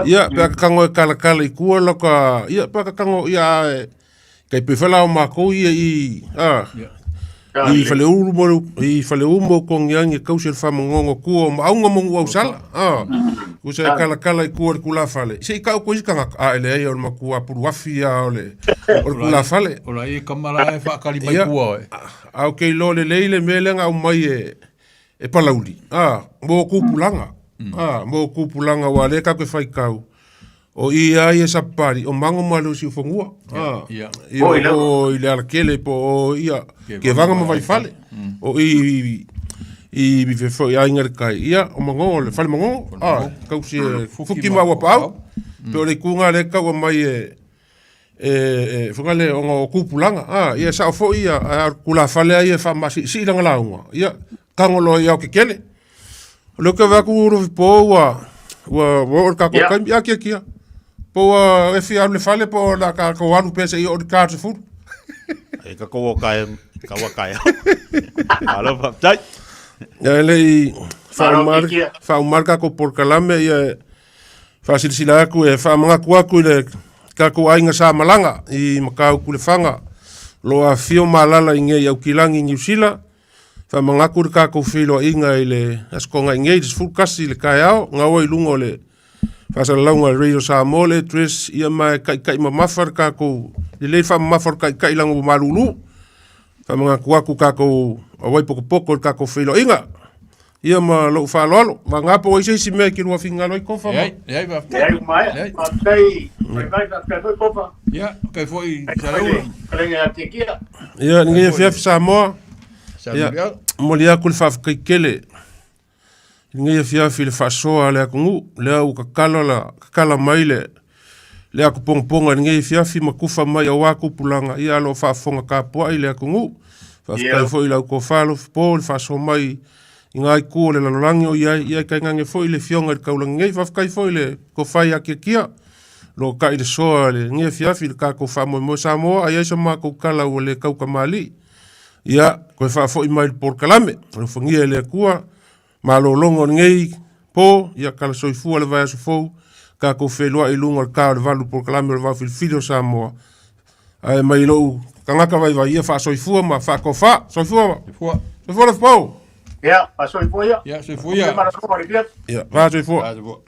Ia, pe a kakago e kalakala i tua la ka, ia, pe a kakago, ia, e, kai pe fala o makou ia i, a, i Faleulu mo i Faleu mo Kogiagi e tausi e le faamogogo tua o Maauga mo Nuuausala, a. Usa e kalakala i tua o le tulafale, se i tau koe isi tagata, a e leai o le matua puluafi a o le, o le tulafale. O la e kama la e faakali mai tua oe. A ou te iloa lelei le mea lea na aumai e, e Palauli, a, mo tupulaga, a, mo tupulaga aua o lea tatou te faitau, o i a ia sapali, o Mago ma Leusiufanua, a, Ia. ia, o i Lealakele po o ia Kevaga ma Vaifale, o i i i foi aiga i le tai, ia, o Magogo, le fale Magogo, a, tausi e Fuki ma Uapaau, pei o le itu lena lea e tau aumai e, e foi lea ona o tupulaga a ia sao foi ia a o le tulafale lava ia e faamasiisii lana lauga ia tago loa i aotetele. O lea ou te vaai atu Lofipo ua ua oo le tatou taimi ia Tiatia po ua e fia alu i le fale po o le a tatou alu pea seia oo i le ta o le 10. E ka kou o kae kaua kae. Malo faafetai. Ia e le i faauma faauma le tatou polokalame ia Faasilasila atu e faamanatu atu i le tatou aiga sa malaga i Matautu Lefaga, o lo o afifio ma alaala i inei i Aukilagi i Niu Sila. Faamanatu le tatou feiloaiga i le Aso Toonai nei, le 11 i le taeao, gaoa i luga o le faasalalauga a le Radio Samoa le address, ia ma e taitai mamafa le tatou, lelei le faamamafa o le taitai leaga ua malulu. Faamanatu atu tatou auai potopoto i le tatou feiloaiga. Ia ma lou faaaloalo. Vagana po o ai se isi mea e te lua finagalo ai Kofa. Leai, leai, faafetai. Leai, ua maea. Leai. Faafetai, Vaivai, faafetai foi Kofa. Ia, okay foi Faafetai Saleula. le fetalaiga ia Tiatia. Ia, lenei afiafi Samoa. Samoa. Ia, momoli atu le faafetai tele i lenei afiafi i le faasoa a le atunuu. Lea ua tatala la, tatala mai le le atu pogapoga i lenei afiafi ma tufa mai aua tupulaga, ia o lo o faafofoga tapuai le atunuu. Faafetai foi i lau tofa Alofipo i le faasoa mai i ngā itu o le lalolagi o i ai, ia e tainane foi le Afioga i le Taulagi nei. Faafetai foi i le tofa ia Tiatia, o lo o taʻi le soa i lenei afiafi i le tatou faamoemoe Samoa, a i ai sa matou tala ua le tautamalii, ia toe faafoi mai i le polokalame. Alofagia e le Atua malologa o lenei po, ia tala soifua le vaiaso fou, tatou feiloai i luga o le ta o le 8 polokalame o le Vaofilifili o Samoa. Ae mai lou tagata vaivai ia faasoifua ma faatofa. Soifua. Soifua. Soifua le fou. Ia, faasoifua ia. Ia, soifua ia. Malologa o le afiafi. Ia, faasoifua. Faasoifua.